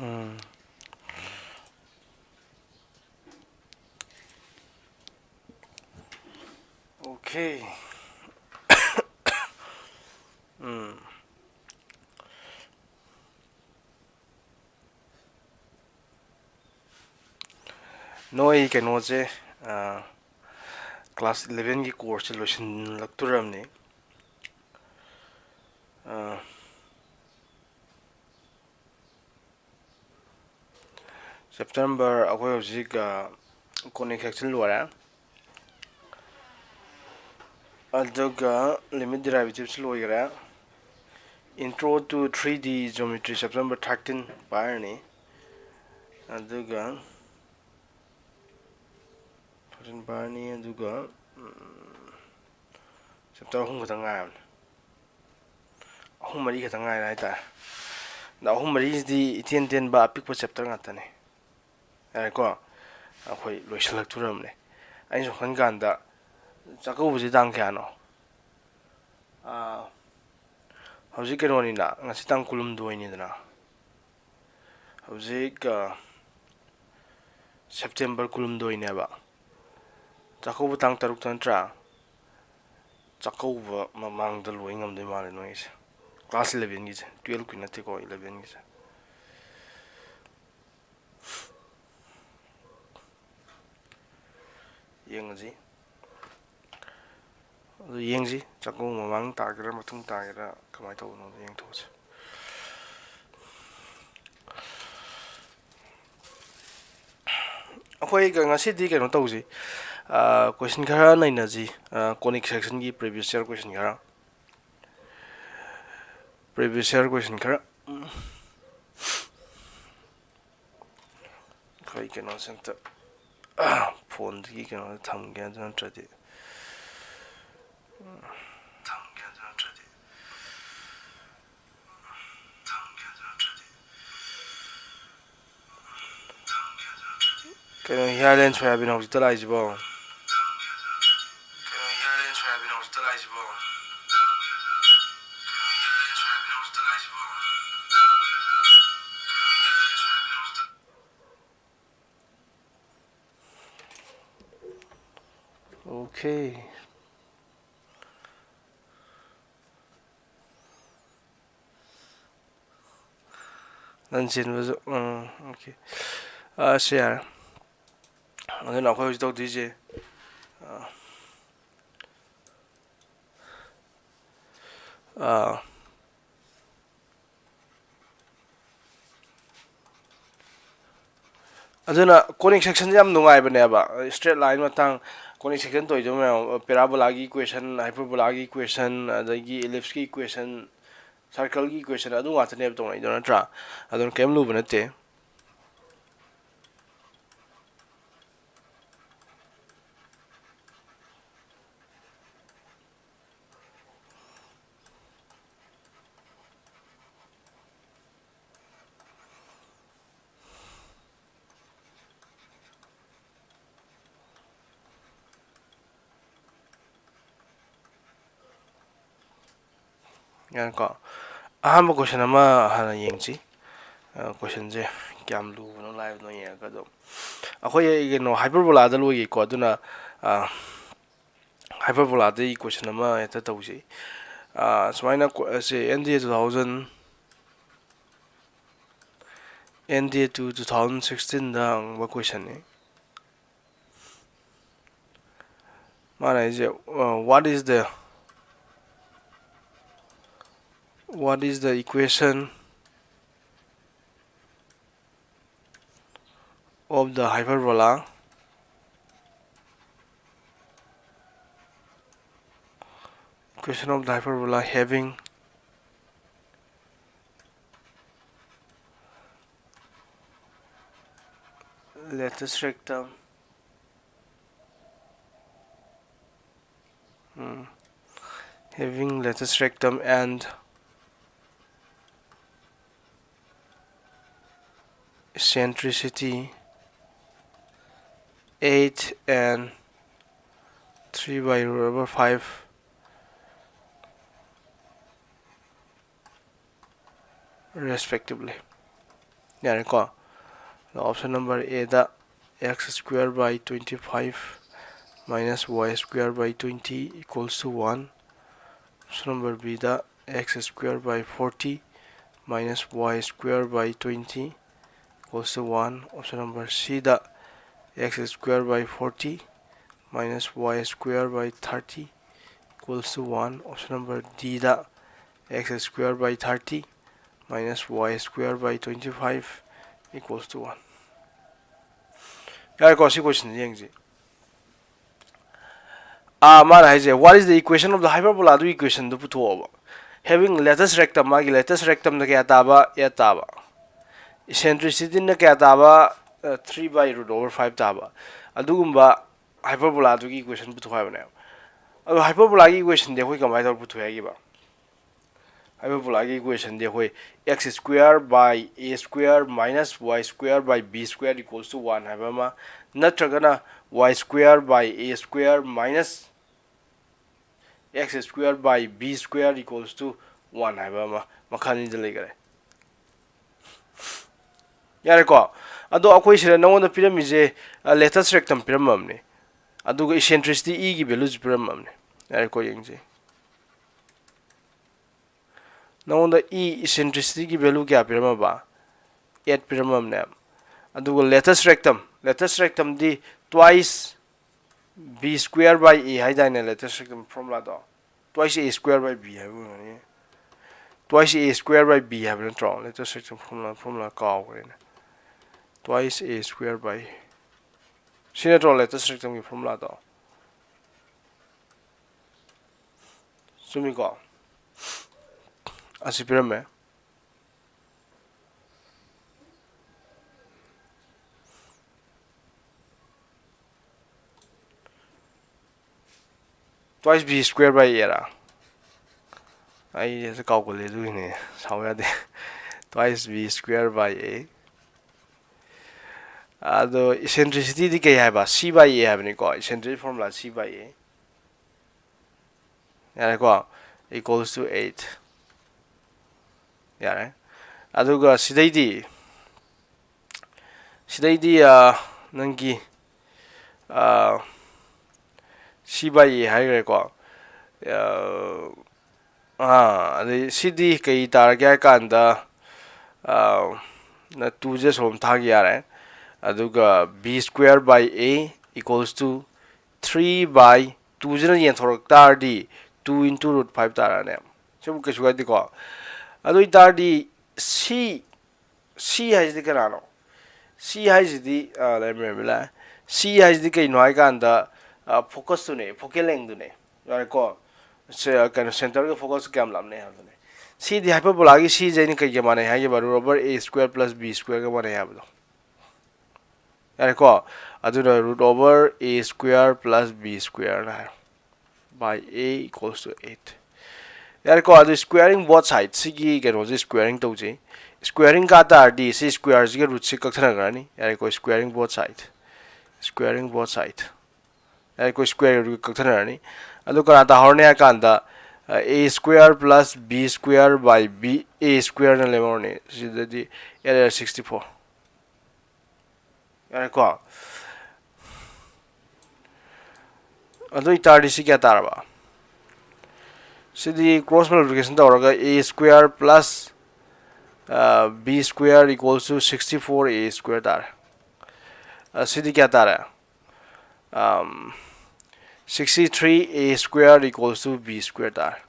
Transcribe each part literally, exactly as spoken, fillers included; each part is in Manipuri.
ꯎꯝ꯫ Okay. ꯎꯝ꯫ ꯅꯣꯏ ꯀꯩꯅꯣꯁꯦ, ꯑ, class elevenꯒꯤ courseꯁꯦ ꯂꯣꯏꯁꯤꯜꯂꯛꯇꯣꯔꯕꯅꯤ꯫ ꯑ, September ꯑꯩꯈꯣꯏ ꯍꯧꯖꯤꯛ, ꯑ, conic section ꯂꯣꯏꯔꯦ꯫ ꯑꯗꯨꯒ limit derivativesꯁꯨ ꯂꯣꯏꯈꯔꯦ꯫ Intro to three D Geometry September thirteen ꯄꯥꯏꯔꯅꯤ꯫ ꯑꯗꯨꯒ thirteen ꯄꯥꯏꯔꯅꯤ, ꯑꯗꯨꯒ, ꯎꯝ, chapter ꯑꯍꯨꯝ ꯈꯛꯇꯪ ꯉꯥꯏꯔꯕꯅꯤ꯫ ꯑꯍꯨꯝ ꯃꯔꯤ ꯈꯛꯇꯪ ꯉꯥꯏꯔꯦ ꯍꯥꯏꯇꯥꯔꯦ꯫ ꯑꯗ ꯑꯍꯨꯝ ꯃꯔꯤꯁꯤꯗꯤ ꯏꯇꯦꯟ ꯇꯦꯟꯕ ꯑꯄꯤꯛꯄ chapter ꯉꯥꯛꯇꯅꯦ꯫ ꯌꯥꯔꯦꯀꯣ? ꯑꯩꯈꯣꯏ ꯂꯣꯏꯁꯤꯜꯂꯛꯇꯣꯔꯕꯅꯦ꯫ ꯑꯩꯅ ꯁꯨꯝ ꯈꯟ ꯀꯥꯟꯗ ꯆꯥꯛꯀꯧꯕꯁꯤ ꯇꯥꯡ ꯀꯌꯥꯅꯣ? ꯑꯥ, ꯍꯧꯖꯤꯛ ꯀꯩꯅꯣꯅꯤꯅ, ꯉꯁꯤ ꯇꯥꯡ ꯀꯨꯟꯍꯨꯝꯗꯣꯏꯅꯤꯗꯅ꯫ ꯍꯧꯖꯤꯛ, ꯑ, September ꯀꯨꯟꯍꯨꯝꯗꯣꯏꯅꯦꯕ꯫ ꯆꯥꯛꯀꯧꯕ ꯇꯥꯡ ꯇꯔꯨꯛꯇ ꯅꯠꯇ꯭ꯔꯥ? ꯆꯥꯛꯀꯧꯕ ꯃꯃꯥꯡꯗ ꯂꯣꯏ ꯉꯝꯗꯣꯏ ꯃꯥꯜꯂꯦ ꯅꯣꯏꯒꯤꯁꯦ꯫ Class elevenꯒꯤꯁꯦ, twelveꯀꯤ ꯅꯠꯇꯦꯀꯣ, elevenꯒꯤꯁꯦ꯫ ꯌꯦꯡꯉꯁꯤ꯫ ꯑꯗꯨ ꯌꯦꯡꯁꯤ, ꯆꯥꯛꯀꯧꯕ ꯃꯃꯥꯡ ꯇꯥꯒꯦꯔꯥ ꯃꯇꯨꯡ ꯇꯥꯒꯦꯔꯥ ꯀꯃꯥꯏꯅ ꯇꯧꯕꯅꯣꯗꯣ ꯌꯦꯡꯊꯣꯛꯑꯁꯤ꯫ ꯑꯩꯈꯣꯏ ꯉꯁꯤꯗꯤ ꯀꯩꯅꯣ ꯇꯧꯁꯤ, ꯑ, question ꯈꯔ ꯅꯩꯅꯁꯤ, ꯑ, conic sectionꯒꯤ previous year question ꯈꯔ꯫ Previous year question ꯈꯔ꯫ ꯑꯩꯈꯣꯏ ꯀꯩꯅꯣꯁꯦ ꯑꯝꯇ, phoneꯗꯒꯤ ꯀꯩꯅꯣꯗ ꯊꯝꯒꯦ, ꯑꯗꯨ ꯅꯠꯇ꯭ꯔꯗꯤ, ꯊꯝꯒꯦ, ꯑꯗꯨ ꯅꯠꯇ꯭ꯔꯗꯤ, ꯊꯝꯒꯦ, ꯑꯗꯨ ꯅꯠꯇ꯭ꯔꯗꯤ, ꯊꯝꯒꯦ, ꯑꯗꯨ ꯅꯠꯇ꯭ꯔꯗꯤ꯫ ꯀꯩꯅꯣ, ꯍꯤꯌꯥꯔꯂꯦꯟ ꯁꯣꯌꯥꯕꯤꯟ ꯍꯧꯖꯤꯛꯇ ꯂꯥꯛꯏꯁꯤꯕꯣ? ꯀꯩꯅꯣ, ꯍꯤꯌꯥꯔꯂꯦꯟ ꯁꯣꯌꯥꯕꯤꯟ ꯍꯧꯖꯤꯛꯇ ꯂꯥꯛꯏꯁꯤꯕꯣ? Okay. ꯅꯪ ꯆꯦꯟꯕꯁꯨ, ꯎꯝ, okay. ꯑꯁ, ꯌꯥꯔꯦ꯫ ꯑꯗꯨꯅ ꯑꯩꯈꯣꯏ ꯍꯧꯖꯤꯛ ꯇꯧꯗꯣꯏꯁꯦ, ꯑ, ꯑ, ꯑꯗꯨꯅ conic section ꯁꯦ ꯌꯥꯝ ꯅꯨꯡꯉꯥꯏꯕꯅꯦꯕ꯫ Straight line ꯃꯇꯥꯡ, conic section ꯇꯧꯔꯤꯗꯣ ꯃꯌꯥꯝ, parabola ꯒꯤ equation, hyperbola ꯒꯤ equation, ꯑꯗꯒꯤ ellipse ꯀꯤ equation, circle ꯒꯤ equation, ꯑꯗꯨ ꯉꯥꯛꯇꯅꯦꯕ ꯇꯧꯅꯩꯗꯣ, ꯅꯠꯇ꯭ꯔꯥ? ꯑꯗꯨꯅ ꯀꯩꯝ ꯂꯨꯕ ꯅꯠꯇꯦ꯫ ꯌꯥꯔꯦꯀꯣ꯫ ꯑꯍꯥꯟꯕ question ꯑꯃ ꯍꯥꯟꯅ ꯌꯦꯡꯁꯤ꯫ ꯑ, question ꯁꯦ ꯀꯌꯥꯝ ꯂꯨꯕꯅꯣ ꯂꯥꯏꯕꯅꯣ ꯌꯦꯡꯉꯒ ꯑꯗꯨꯝ꯫ ꯑꯩꯈꯣꯏ ꯀꯩꯅꯣ hyperbola ꯗ ꯂꯣꯏꯒꯦꯀꯣ, ꯑꯗꯨꯅ, ꯑ, hyperbola ꯗ equation ꯑꯃ ꯍꯦꯛꯇ ꯇꯧꯁꯤ꯫ ꯑ, ꯁꯨꯃꯥꯏꯅ ꯀꯣ-, ꯁꯦ N D A two thousand, N D A two two thousand sixteen ꯗ ꯍꯪꯕ question ꯅꯤ꯫ ꯃꯥꯅ ꯍꯥꯏꯁꯦ, uh, what is the, what is the equation of the hyperbola, equation of the hyperbola having latus rectum, hmm, having latus rectum and eccentricity eight and three by root over five respectively. ꯌꯥꯔꯦꯀꯣ꯫ ꯑꯗꯣ option number A the x square by twenty five minus y square by twenty equals to one. Option number B the x square by forty minus y square by twenty equals to one. Option number C the x square by forty minus y square by thirty equals to one. Option number D the x square by thirty minus y square by twenty five equals to one. ꯌꯥꯔꯦꯀꯣ, ꯁꯤ question ꯁꯦ ꯌꯦꯡꯁꯤ꯫ ꯑꯥ, ꯃꯥꯅ ꯍꯥꯏꯁꯦ, what is the equation of the hyperbola? ꯑꯗꯨꯒꯤ equation ꯗꯨ ꯄꯨꯊꯣꯛꯑꯣꯕ꯫ Having latus rectum, ꯃꯥꯒꯤ latus rectum ꯗ ꯀꯌꯥ ꯇꯥꯕ? Eight ꯇꯥꯕ꯫ Eccentricity ꯅ ꯀꯌꯥ ꯇꯥꯕ? Three by root over five ꯇꯥꯕ꯫ ꯑꯗꯨꯒꯨꯝꯕ hyperbola ꯗꯨꯒꯤ equation ꯄꯨꯊꯣꯛ ꯍꯥꯏꯕꯅꯦꯕ꯫ ꯑꯗꯣ hyperbola ꯒꯤ equation ꯗꯤ ꯑꯩꯈꯣꯏ ꯀꯃꯥꯏꯅ ꯇꯧꯔ ꯄꯨꯊꯣꯛ ꯍꯥꯏꯒꯦꯕ? Hyperbola ꯒꯤ equation ꯗꯤ ꯑꯩꯈꯣꯏ x square by a square minus y square by b square equals to one ꯍꯥꯏꯕ ꯑꯃ, ꯅꯠꯇ꯭ꯔꯒꯅ y square by a square minus x square by b square equals to one ꯍꯥꯏꯕ ꯑꯃ, ꯃꯈꯜ ꯑꯅꯤꯗ ꯂꯩꯈꯔꯦ꯫ ꯌꯥꯔꯦꯀꯣ? ꯑꯗꯣ ꯑꯩꯈꯣꯏ ꯁꯤꯗ ꯅꯉꯣꯟꯗ ꯄꯤꯔꯝꯃꯤꯁꯦ, ꯑ, latus rectum ꯄꯤꯔꯝꯃꯕꯅꯦ, ꯑꯗꯨꯒ eccentricity E ꯒꯤ value ꯁꯨ ꯄꯤꯔꯝꯃꯕꯅꯦ꯫ ꯌꯥꯔꯦꯀꯣ, ꯌꯦꯡꯁꯦ꯫ ꯅꯉꯣꯟꯗ E eccentricity ꯒꯤ value ꯀꯌꯥ ꯄꯤꯔꯝꯃꯕ? Eight ꯄꯤꯔꯝꯃꯕꯅꯦ꯫ ꯑꯗꯨꯒ latus rectum, latus rectum D twice b square by a ꯍꯥꯏꯗꯥꯏꯅꯦ, latus rectum formula ꯗꯣ? Twice a square by b ꯍꯥꯏꯕ ꯑꯣꯏꯔꯝꯒꯅꯤ꯫ Twice a square by b ꯍꯥꯏꯕ ꯅꯠꯇ꯭ꯔꯣ? Latus rectum formula, formula ꯀꯥꯎꯈ꯭ꯔꯦꯅꯦ꯫ Twice a square by, ꯁꯤ ꯅꯠꯇ꯭ꯔꯣ latus rectum ꯒꯤ formula ꯗꯣ? ꯆꯨꯝꯃꯤꯀꯣ? ꯑꯁꯤ ꯄꯤꯔꯝꯃꯦ꯫ Twice b square by a ꯔꯥ? ꯑꯩ ꯍꯦꯛꯇ ꯀꯥꯎꯒꯜꯂꯦ, ꯑꯗꯨꯒꯤꯅꯦ, ꯁꯥꯎ ꯌꯥꯗꯦ꯫ Twice b square by a꯫ ꯑꯗꯣ eccentricity ꯗꯤ ꯀꯩ ꯍꯥꯏꯕ? C by a ꯍꯥꯏꯕꯅꯤꯀꯣ, eccentricity formula C by a꯫ ꯌꯥꯔꯦꯀꯣ? Equals to eight꯫ ꯌꯥꯔꯦ꯫ ꯑꯗꯨꯒ ꯁꯤꯗꯩꯗꯤ, ꯁꯤꯗꯩꯗꯤ, ꯑ, ꯅꯪꯒꯤ, ꯑ, C by A ꯍꯥꯏꯈ꯭ꯔꯦꯀꯣ꯫ ꯑꯗꯩ ꯁꯤꯗꯤ ꯀꯩ ꯇꯥꯔꯒꯦ ꯍꯥꯏ ꯀꯥꯟꯗ, ꯅ ꯇꯨꯁꯦ ꯁꯣꯝ ꯊꯥꯒꯤ ꯌꯥꯔꯦ꯫ ꯑꯗꯨꯒ B square by A equals to three by ꯇꯨꯁꯤꯅ ꯌꯦꯟꯊꯣꯔꯛ ꯇꯥꯔꯗꯤ two into root five ꯇꯥꯔꯛꯑꯅꯦ꯫ ꯁꯤꯕꯨ ꯀꯩꯁꯨ ꯀꯥꯏꯗꯦꯀꯣ꯫ ꯑꯗꯨ ꯑꯣꯏ ꯇꯥꯔꯗꯤ C C ꯍꯥꯏꯁꯤꯗꯤ ꯀꯅꯥꯅꯣ? C ꯍꯥꯏꯁꯤꯗꯤ, ꯂꯩꯔꯝꯃꯦ, ꯂꯩꯔꯝꯃꯦ, ꯂꯥꯛꯑꯦ꯫ C ꯍꯥꯏꯁꯤꯗꯤ ꯀꯩꯅꯣ ꯍꯥꯏ ꯀꯥꯟꯗ, ꯐꯣꯀꯁꯇꯨꯅꯦ, ꯐꯣꯀꯦꯜ ꯂꯦꯡꯗꯨꯅꯦ꯫ ꯌꯥꯔꯦꯀꯣ? ꯀꯩꯅꯣ, ꯁꯦꯟꯇꯔꯒ ꯐꯣꯀꯁ ꯀꯌꯥꯝ ꯂꯥꯞꯅꯩ ꯍꯥꯏꯕꯗꯨꯅꯦ꯫ ꯁꯤꯗꯤ ꯍꯥꯏꯄꯔꯕꯣꯂꯥꯒꯤ ꯁꯤꯁꯦ ꯑꯩꯅ ꯀꯩꯒ ꯃꯥꯟꯅꯩ ꯍꯥꯏꯒꯦꯕ? Root over A square plus B square ꯒ ꯃꯥꯟꯅꯩ ꯍꯥꯏꯕꯗꯣ꯫ ꯌꯥꯔꯦꯀꯣ? ꯑꯗꯨꯅ root over A square plus B square ꯅ ꯍꯥꯏꯔꯣ꯫ By A equals to eight꯫ ꯌꯥꯔꯦꯀꯣ? ꯑꯗꯨ squaring both side, ꯁꯤꯒꯤ ꯀꯩꯅꯣꯁꯦ squaring ꯇꯧꯁꯤ꯫ Squaring ꯀꯥ ꯇꯥꯔꯗꯤ ꯁꯤ square ꯁꯤꯒ root ꯁꯤ ꯀꯛꯊꯅꯈ꯭ꯔꯅꯤ꯫ ꯌꯥꯔꯦꯀꯣ? Squaring both side, squaring both side꯫ ꯌꯥꯔꯦꯀꯣ? Square root ꯀꯛꯊꯅꯔꯅꯤ꯫ ꯑꯗꯨ ꯀꯅꯥ ꯇꯥꯍꯧꯔꯅꯤ ꯍꯥꯏ ꯀꯥꯟꯗ, A square plus B square by B, A square ꯅ ꯂꯦꯝꯍꯧꯔꯅꯤ꯫ ꯁꯤꯗꯗꯤ ꯌꯥꯔꯦ, sixty four꯫ ꯌꯥꯔꯦꯀꯣ? ꯑꯗꯨ ꯑꯣꯏꯇꯥꯔꯗꯤ ꯁꯤ ꯀꯌꯥ ꯇꯥꯔꯕ? ꯁꯤꯗꯤ cross multiplication ꯇꯧꯔꯒ A square plus B square equals to sixty four A square ꯇꯥꯔꯦ꯫ ꯑꯁꯤꯗꯤ ꯀꯌꯥ ꯇꯥꯔꯦ? Sixty three A square equals to B square ꯇꯥꯔꯦ꯫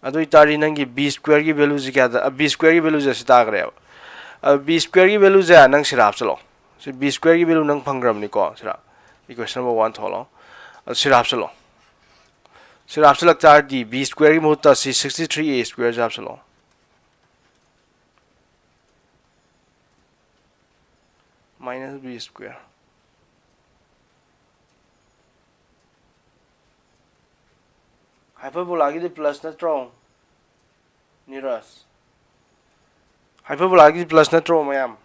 ꯑꯗꯨ ꯑꯣꯏꯇꯥꯔꯗꯤ ꯅꯪꯒꯤ B square ꯒꯤ value ꯁꯤ ꯀꯌꯥꯗ, B square ꯒꯤ value ꯁꯦ ꯑꯁꯤ ꯇꯥꯈ꯭ꯔꯦꯕ꯫ ꯑꯗꯨ B square ꯒꯤ value ꯁꯦ ꯅꯪ ꯁꯤꯗ ꯍꯥꯞꯆꯤꯜꯂꯣ꯫ ꯁꯤ B square ꯒꯤ value ꯅꯪ ꯐꯪꯈ꯭ꯔꯕꯅꯤꯀꯣ꯫ ꯁꯤꯗ equation number one ꯊꯣꯛꯍꯜꯂꯣ꯫ ꯑꯗꯨ ꯁꯤꯗ ꯍꯥꯞꯆꯤꯜꯂꯣ꯫ ꯁꯤꯗ ꯍꯥꯞꯆꯤꯜꯂꯛ ꯇꯥꯔꯗꯤ B square ꯒꯤ ꯃꯍꯨꯠꯇ ꯁꯤ sixty three A square say ꯍꯥꯞꯆꯤꯜꯂꯣ꯫ Minus B square꯫ Hyperbola ꯒꯤꯗꯤ plus ꯅꯠꯇ꯭ꯔꯣ, ꯅꯤꯔꯖ? Hyperbola ꯒꯤꯗꯤ plus ꯅꯠꯇ꯭ꯔꯣ, ꯃꯌꯥꯝ?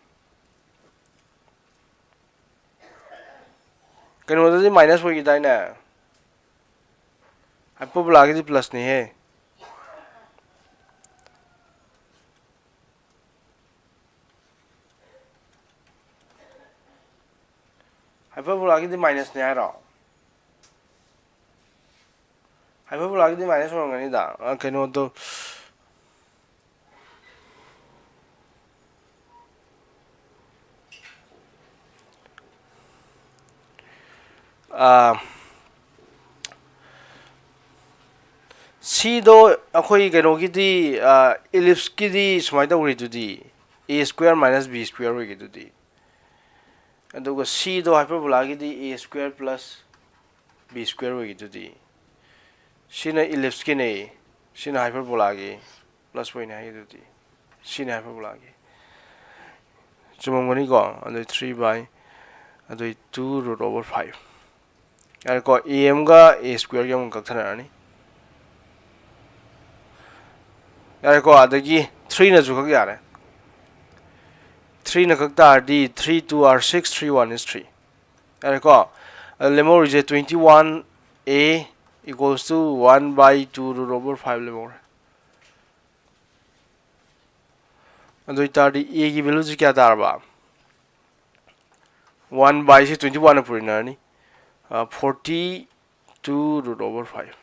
ꯀꯩꯅꯣꯗꯗꯤ minus ꯑꯣꯏꯈꯤꯗꯥꯏꯅꯦ? Hyperbola ꯒꯤꯗꯤ plus ꯅꯤꯍꯦ꯫ Hyperbola ꯒꯤꯗꯤ minus ꯅꯤ ꯍꯥꯏꯔꯣ? Hyperbola ꯒꯤꯗꯤ minus ꯑꯣꯏꯔꯝꯒꯅꯤꯗ꯫ ꯑ, ꯀꯩꯅꯣꯗꯣ, ꯑ, ꯁꯤꯗꯣ ꯑꯩꯈꯣꯏ ꯀꯩꯅꯣꯒꯤꯗꯤ, ꯑ, ellipse ꯀꯤꯗꯤ ꯁꯨꯃꯥꯏꯅ ꯇꯧꯔꯤꯗꯨꯗꯤ, a square minus b square ꯑꯣꯏꯒꯤꯗꯨꯗꯤ꯫ ꯑꯗꯨꯒ ꯁꯤꯗꯣ hyperbola ꯒꯤꯗꯤ a square plus b square ꯑꯣꯏꯒꯤꯗꯨꯗꯤ꯫ ꯁꯤꯅ ellipse ꯀꯤꯅꯦ, ꯁꯤꯅ hyperbola ꯒꯤ plus point ꯍꯥꯏꯒꯤꯗꯨꯗꯤ꯫ ꯁꯤꯅ hyperbola ꯒꯤ꯫ ꯆꯨꯝꯃꯝꯒꯅꯤꯀꯣ? ꯑꯗꯨ three by, ꯑꯗꯨ two root over five꯫ ꯌꯥꯔꯦꯀꯣ? a ꯑꯃꯒ a square ꯒꯤ ꯑꯃꯨꯛ ꯀꯛꯊꯠꯅꯔꯅꯤ꯫ ꯌꯥꯔꯦꯀꯣ? ꯑꯗꯒꯤ three ꯅꯁꯨ ꯀꯛ ꯌꯥꯔꯦ꯫ Three ꯅ ꯀꯛ ꯇꯥꯔꯗꯤ three two are six, three one is three꯫ ꯌꯥꯔꯦꯀꯣ? ꯑꯗꯨ ꯂꯦꯝꯍꯧꯔꯤꯁꯦ twenty one a equals to one by two root over five ꯂꯦꯝꯍꯧꯔꯦ꯫ ꯑꯗꯨ ꯑꯣꯏꯇꯥꯔꯗꯤ a ꯒꯤ value ꯁꯤ ꯀꯌꯥ ꯇꯥꯔꯕ? One by ꯁꯤ twenty one ꯅ ꯄꯨꯔꯤꯅꯔꯅꯤ꯫ ꯑ, forty two root over five꯫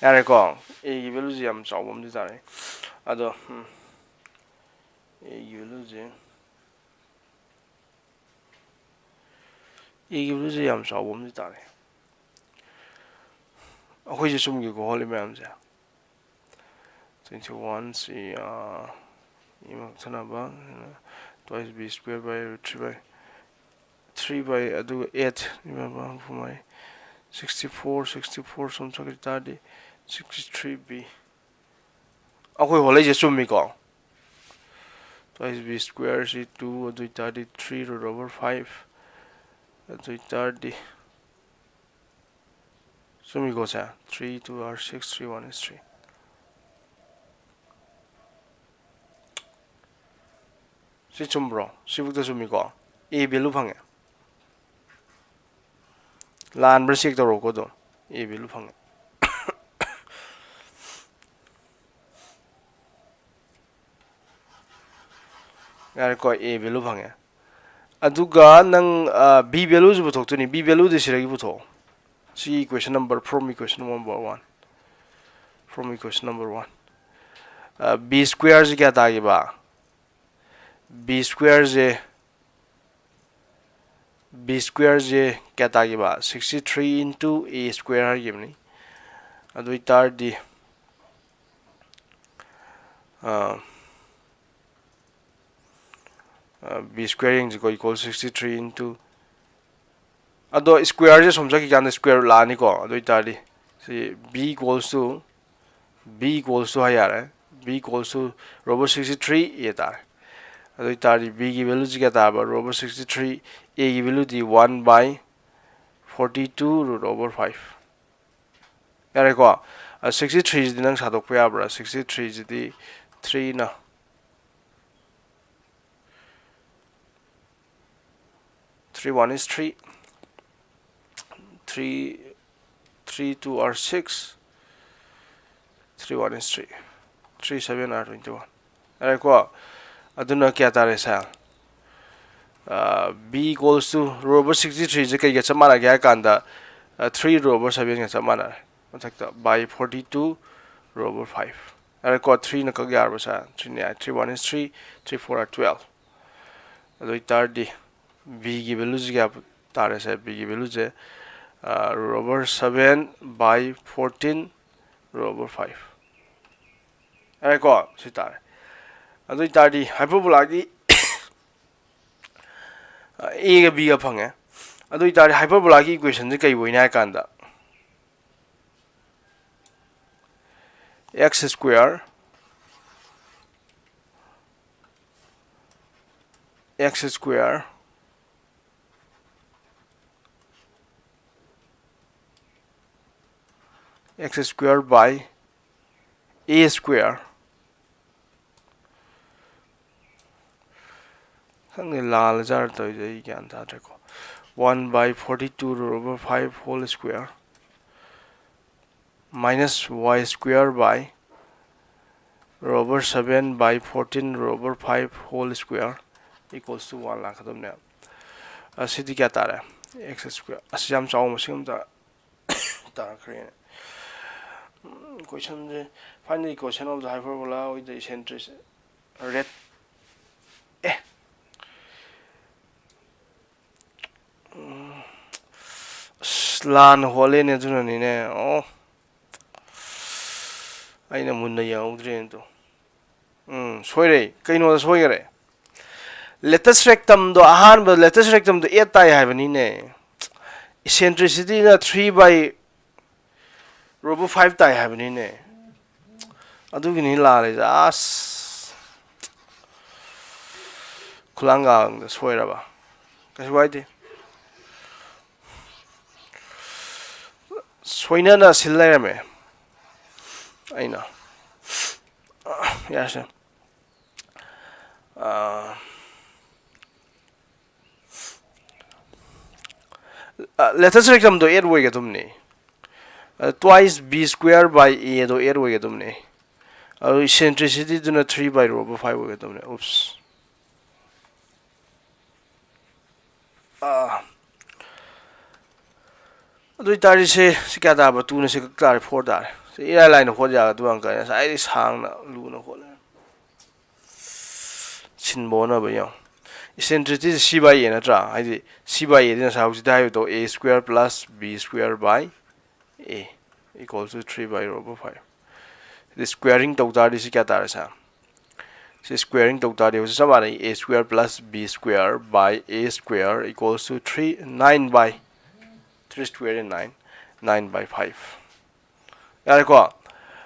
ꯌꯥꯔꯦꯀꯣ? A ꯒꯤ value ꯁꯤ ꯌꯥꯝ ꯆꯥꯎꯕ ꯑꯃꯗꯤ ꯇꯥꯔꯦ꯫ ꯑꯗꯣ, ꯎꯝ, A ꯒꯤ value ꯁꯦ, A ꯒꯤ value ꯁꯦ ꯌꯥꯝ ꯆꯥꯎꯕ ꯑꯃꯗꯤ ꯇꯥꯔꯦ꯫ ꯑꯩꯈꯣꯏꯁꯦ ꯆꯨꯝꯒꯦꯀꯣ, ꯍꯣꯠꯂꯤ ꯃꯌꯥꯝꯁꯦ꯫ Twenty one ꯁꯤ, ꯑꯥ, ꯏꯃꯛ ꯊꯅꯕ, twice b square by three by, three by, ꯑꯗꯨꯒ eight, ꯏꯃꯛ ꯍꯨꯝꯐꯨ ꯃꯔꯤ, sixty four, sixty four ꯁꯨꯝ ꯆꯠꯈꯤ ꯇꯥꯔꯗꯤ sixty three b꯫ ꯑꯩꯈꯣꯏ ꯍꯣꯠꯂꯛꯏꯁꯦ ꯆꯨꯝꯃꯤꯀꯣ? Twice b square ꯁꯤ two, ꯑꯗꯨ ꯑꯣꯏꯇꯥꯔꯗꯤ three root over five, ꯑꯗꯨ ꯑꯣꯏꯇꯥꯔꯗꯤ ꯆꯨꯝꯃꯤꯀꯣ ꯁꯦ? Three two are six, three one is three꯫ ꯁꯤ ꯆꯨꯝꯕ꯭ꯔꯣ? ꯁꯤꯕꯨꯛꯇ ꯆꯨꯝꯃꯤꯀꯣ? A value ꯐꯪꯉꯦ꯫ ꯂꯥꯟꯕ꯭ꯔꯥ check ꯇꯧꯔꯣꯀꯣ ꯑꯗꯨꯝ꯫ A value ꯐꯪꯉꯦ꯫ ꯌꯥꯔꯦꯀꯣ, A value ꯐꯪꯉꯦ꯫ ꯑꯗꯨꯒ ꯅꯪ, ꯑ, B value ꯁꯨ ꯄꯨꯊꯣꯛꯇꯣꯏꯅꯤ꯫ B value ꯗꯤ ꯁꯤꯗꯒꯤ ꯄꯨꯊꯣꯛꯑꯣ꯫ ꯁꯤ equation number, from equation number one, from equation number one. B square ꯁꯤ ꯀꯌꯥ ꯇꯥꯈꯤꯕ? B square ꯁꯦ, B square ꯁꯦ ꯀꯌꯥ ꯇꯥꯈꯤꯕ? Sixty three into A square ꯍꯥꯏꯈꯤꯕꯅꯤ꯫ ꯑꯗꯨ ꯑꯣꯏꯇꯥꯔꯗꯤ ꯑ, ꯑ, B square ꯌꯦꯡꯁꯤꯀꯣ, equal sixty three into, ꯑꯗꯣ square ꯁꯦ ꯁꯨꯝ ꯆꯠꯈꯤꯀꯥꯟꯗ square root ꯂꯥꯛꯑꯅꯤꯀꯣ꯫ ꯑꯗꯨ ꯑꯣꯏꯇꯥꯔꯗꯤ ꯁꯤ B equals to, B equals to ꯍꯥꯏ ꯌꯥꯔꯦ, B equals to root over sixty three A ꯇꯥꯔꯦ꯫ ꯑꯗꯨ ꯑꯣꯏꯇꯥꯔꯗꯤ B ꯒꯤ value ꯁꯤ ꯀꯌꯥ ꯇꯥꯔꯕ? Root over sixty three, A ꯒꯤ value D one by forty two root over five꯫ ꯌꯥꯔꯦꯀꯣ꯫ Sixty three ꯁꯤꯗꯤ ꯅꯪ ꯁꯥꯗꯣꯛꯄ ꯌꯥꯕ꯭ꯔꯥ? Sixty three ꯁꯤꯗꯤ three ꯅ, three one is three, three, three two are six, three one is three, three seven are twenty one꯫ ꯌꯥꯔꯦꯀꯣ꯫ ꯑꯗꯨꯅ ꯀꯌꯥ ꯇꯥꯔꯦ ꯁꯦ? B equals to root over sixty three ꯁꯦ ꯀꯩꯒ ꯆꯞ ꯃꯥꯟꯅꯒꯦ ꯍꯥꯏ ꯀꯥꯟꯗ, three root over seven ꯒ ꯆꯞ ꯃꯥꯟꯅꯔꯦ꯫ ꯃꯊꯛꯇ by forty two root over five꯫ ꯌꯥꯔꯦꯀꯣ꯫ Three ꯅ ꯀꯛ ꯌꯥꯔꯕ ꯁꯦ? Three ꯅ ꯌꯥꯏ꯫ Three one is three, three four are twelve꯫ ꯑꯗꯨ ꯑꯣꯏꯇꯥꯔꯗꯤ B ꯒꯤ value ꯁꯤ ꯀꯌꯥ ꯇꯥꯔꯦ ꯁꯦ? B ꯒꯤ value say root over seven by fourteen root over five꯫ ꯌꯥꯔꯦꯀꯣ꯫ ꯁꯤ ꯇꯥꯔꯦ꯫ ꯑꯗꯨ ꯑꯣꯏꯇꯥꯔꯗꯤ hyperbola ꯒꯤ A ꯒ B ꯒ ꯐꯪꯉꯦ꯫ ꯑꯗꯨ ꯑꯣꯏꯇꯥꯔꯗꯤ hyperbola ꯒꯤ equation ꯁꯦ ꯀꯩ ꯑꯣꯏꯅꯤ ꯍꯥꯏ ꯀꯥꯟꯗ, x square, x square, x square by A square꯫ ꯈꯪꯗꯦ, ꯂꯥꯜꯂ ꯖꯥꯠꯂ ꯇꯧꯔꯤꯁꯦ, ꯑꯩ ꯒ꯭ꯌꯥꯟ ꯇꯥꯗ꯭ꯔꯦꯀꯣ꯫ One by forty two root over five whole square minus y square by root over seven by fourteen root over five whole square equals to one ꯂꯥꯛꯀꯗꯕꯅꯦ꯫ ꯑꯁꯤꯗꯤ ꯀꯌꯥ ꯇꯥꯔꯦ? X square꯫ ꯑꯁꯤ ꯌꯥꯝ ꯆꯥꯎꯕ ꯃꯁꯤꯡ ꯑꯝꯇ ꯇꯥꯔꯛꯈ꯭ꯔꯦꯅꯦ꯫ ꯎꯝ, questionꯁꯦ, find the equation of the hyperbola with the eccentricity, rate A um, ꯑꯁ, ꯂꯥꯟꯅ ꯍꯣꯜꯂꯦꯅꯦ, ꯑꯗꯨꯅꯅꯤꯅꯦ꯫ ꯑꯣ, ꯑꯩꯅ ꯃꯨꯟꯅ ꯌꯦꯡꯍꯧꯗ꯭ꯔꯦꯅꯦ ꯑꯗꯣ꯫ ꯎꯝ, ꯁꯣꯏꯔꯦ꯫ ꯀꯩꯅꯣꯗ ꯁꯣꯏꯈꯔꯦ? Latus rectumꯗꯣ, ꯑꯍꯥꯟꯕ latus rectumꯗꯣ eight ꯇꯥꯏ ꯍꯥꯏꯕꯅꯤꯅꯦ꯫ Eccentricityꯅ three by rho five ꯇꯥꯏ ꯍꯥꯏꯕꯅꯤꯅꯦ꯫ ꯑꯗꯨꯒꯤꯅꯤ ꯂꯥꯜꯂꯤꯁꯦ꯫ ꯑꯁ, ꯈꯨꯂꯥꯡꯒꯥꯡꯗ ꯁꯣꯏꯔꯕ? ꯀꯩꯁꯨ ꯀꯥꯏꯗꯦ꯫ ꯁꯣꯏꯅꯅ ꯁꯤꯜ ꯂꯩꯔꯝꯃꯦ꯫ ꯑꯩꯅ, ꯌꯥꯔꯁꯦ꯫ ꯑꯥ, ꯑ, latus rectumꯗꯣ eight ꯑꯣꯏꯒꯗꯕꯅꯦ꯫ ꯑ, twice b square by aꯗꯣ eight ꯑꯣꯏꯒꯗꯕꯅꯦ꯫ ꯑꯗꯨ eccentricityꯗꯨꯅ three by rho five ꯑꯣꯏꯒꯗꯕꯅꯦ꯫ Oops꯫ ꯑꯥ꯫ ꯑꯗꯨ ꯑꯣꯏꯇꯥꯔꯗꯤ ꯁꯦ, ꯁꯤ ꯀꯌꯥ ꯇꯥꯕ? Twoꯅ ꯁꯤ ꯀꯛ ꯇꯥꯔꯦ, four ꯇꯥꯔꯦ꯫ ꯁꯤ ꯏꯔꯥꯏ ꯂꯥꯏꯅ ꯍꯣꯠ ꯌꯥꯒꯗꯕ ꯑꯪꯀꯅꯤ꯫ ꯉꯁꯥꯏꯗꯤ ꯁꯥꯡꯅ ꯂꯨꯅ ꯍꯣꯠꯂꯦ꯫ ꯁꯤꯟꯕ ꯍꯣꯠꯅꯕ ꯌꯦꯡꯉꯣ꯫ Eccentricityꯁꯦ c by a ꯅꯠꯇ꯭ꯔꯥ? ꯍꯥꯏꯗꯤ c by aꯗꯤ ꯉꯁꯥꯏ ꯍꯧꯖꯤꯛꯇ ꯍꯥꯏꯕꯗꯣ, a square plus b square by a equals to three by rho five꯫ CD squaring ꯇꯧ ꯇꯥꯔꯗꯤ ꯁꯤ ꯀꯌꯥ ꯇꯥꯔꯦ ꯁꯥ? ꯁꯤ squaring ꯇꯧ ꯇꯥꯔꯗꯤ ꯍꯧꯖꯤꯛ ꯆꯞ ꯃꯥꯟꯅꯩ, a square plus b square by a square equals to three, nine by three square is nine, nine by five꯫ ꯌꯥꯔꯦꯀꯣ?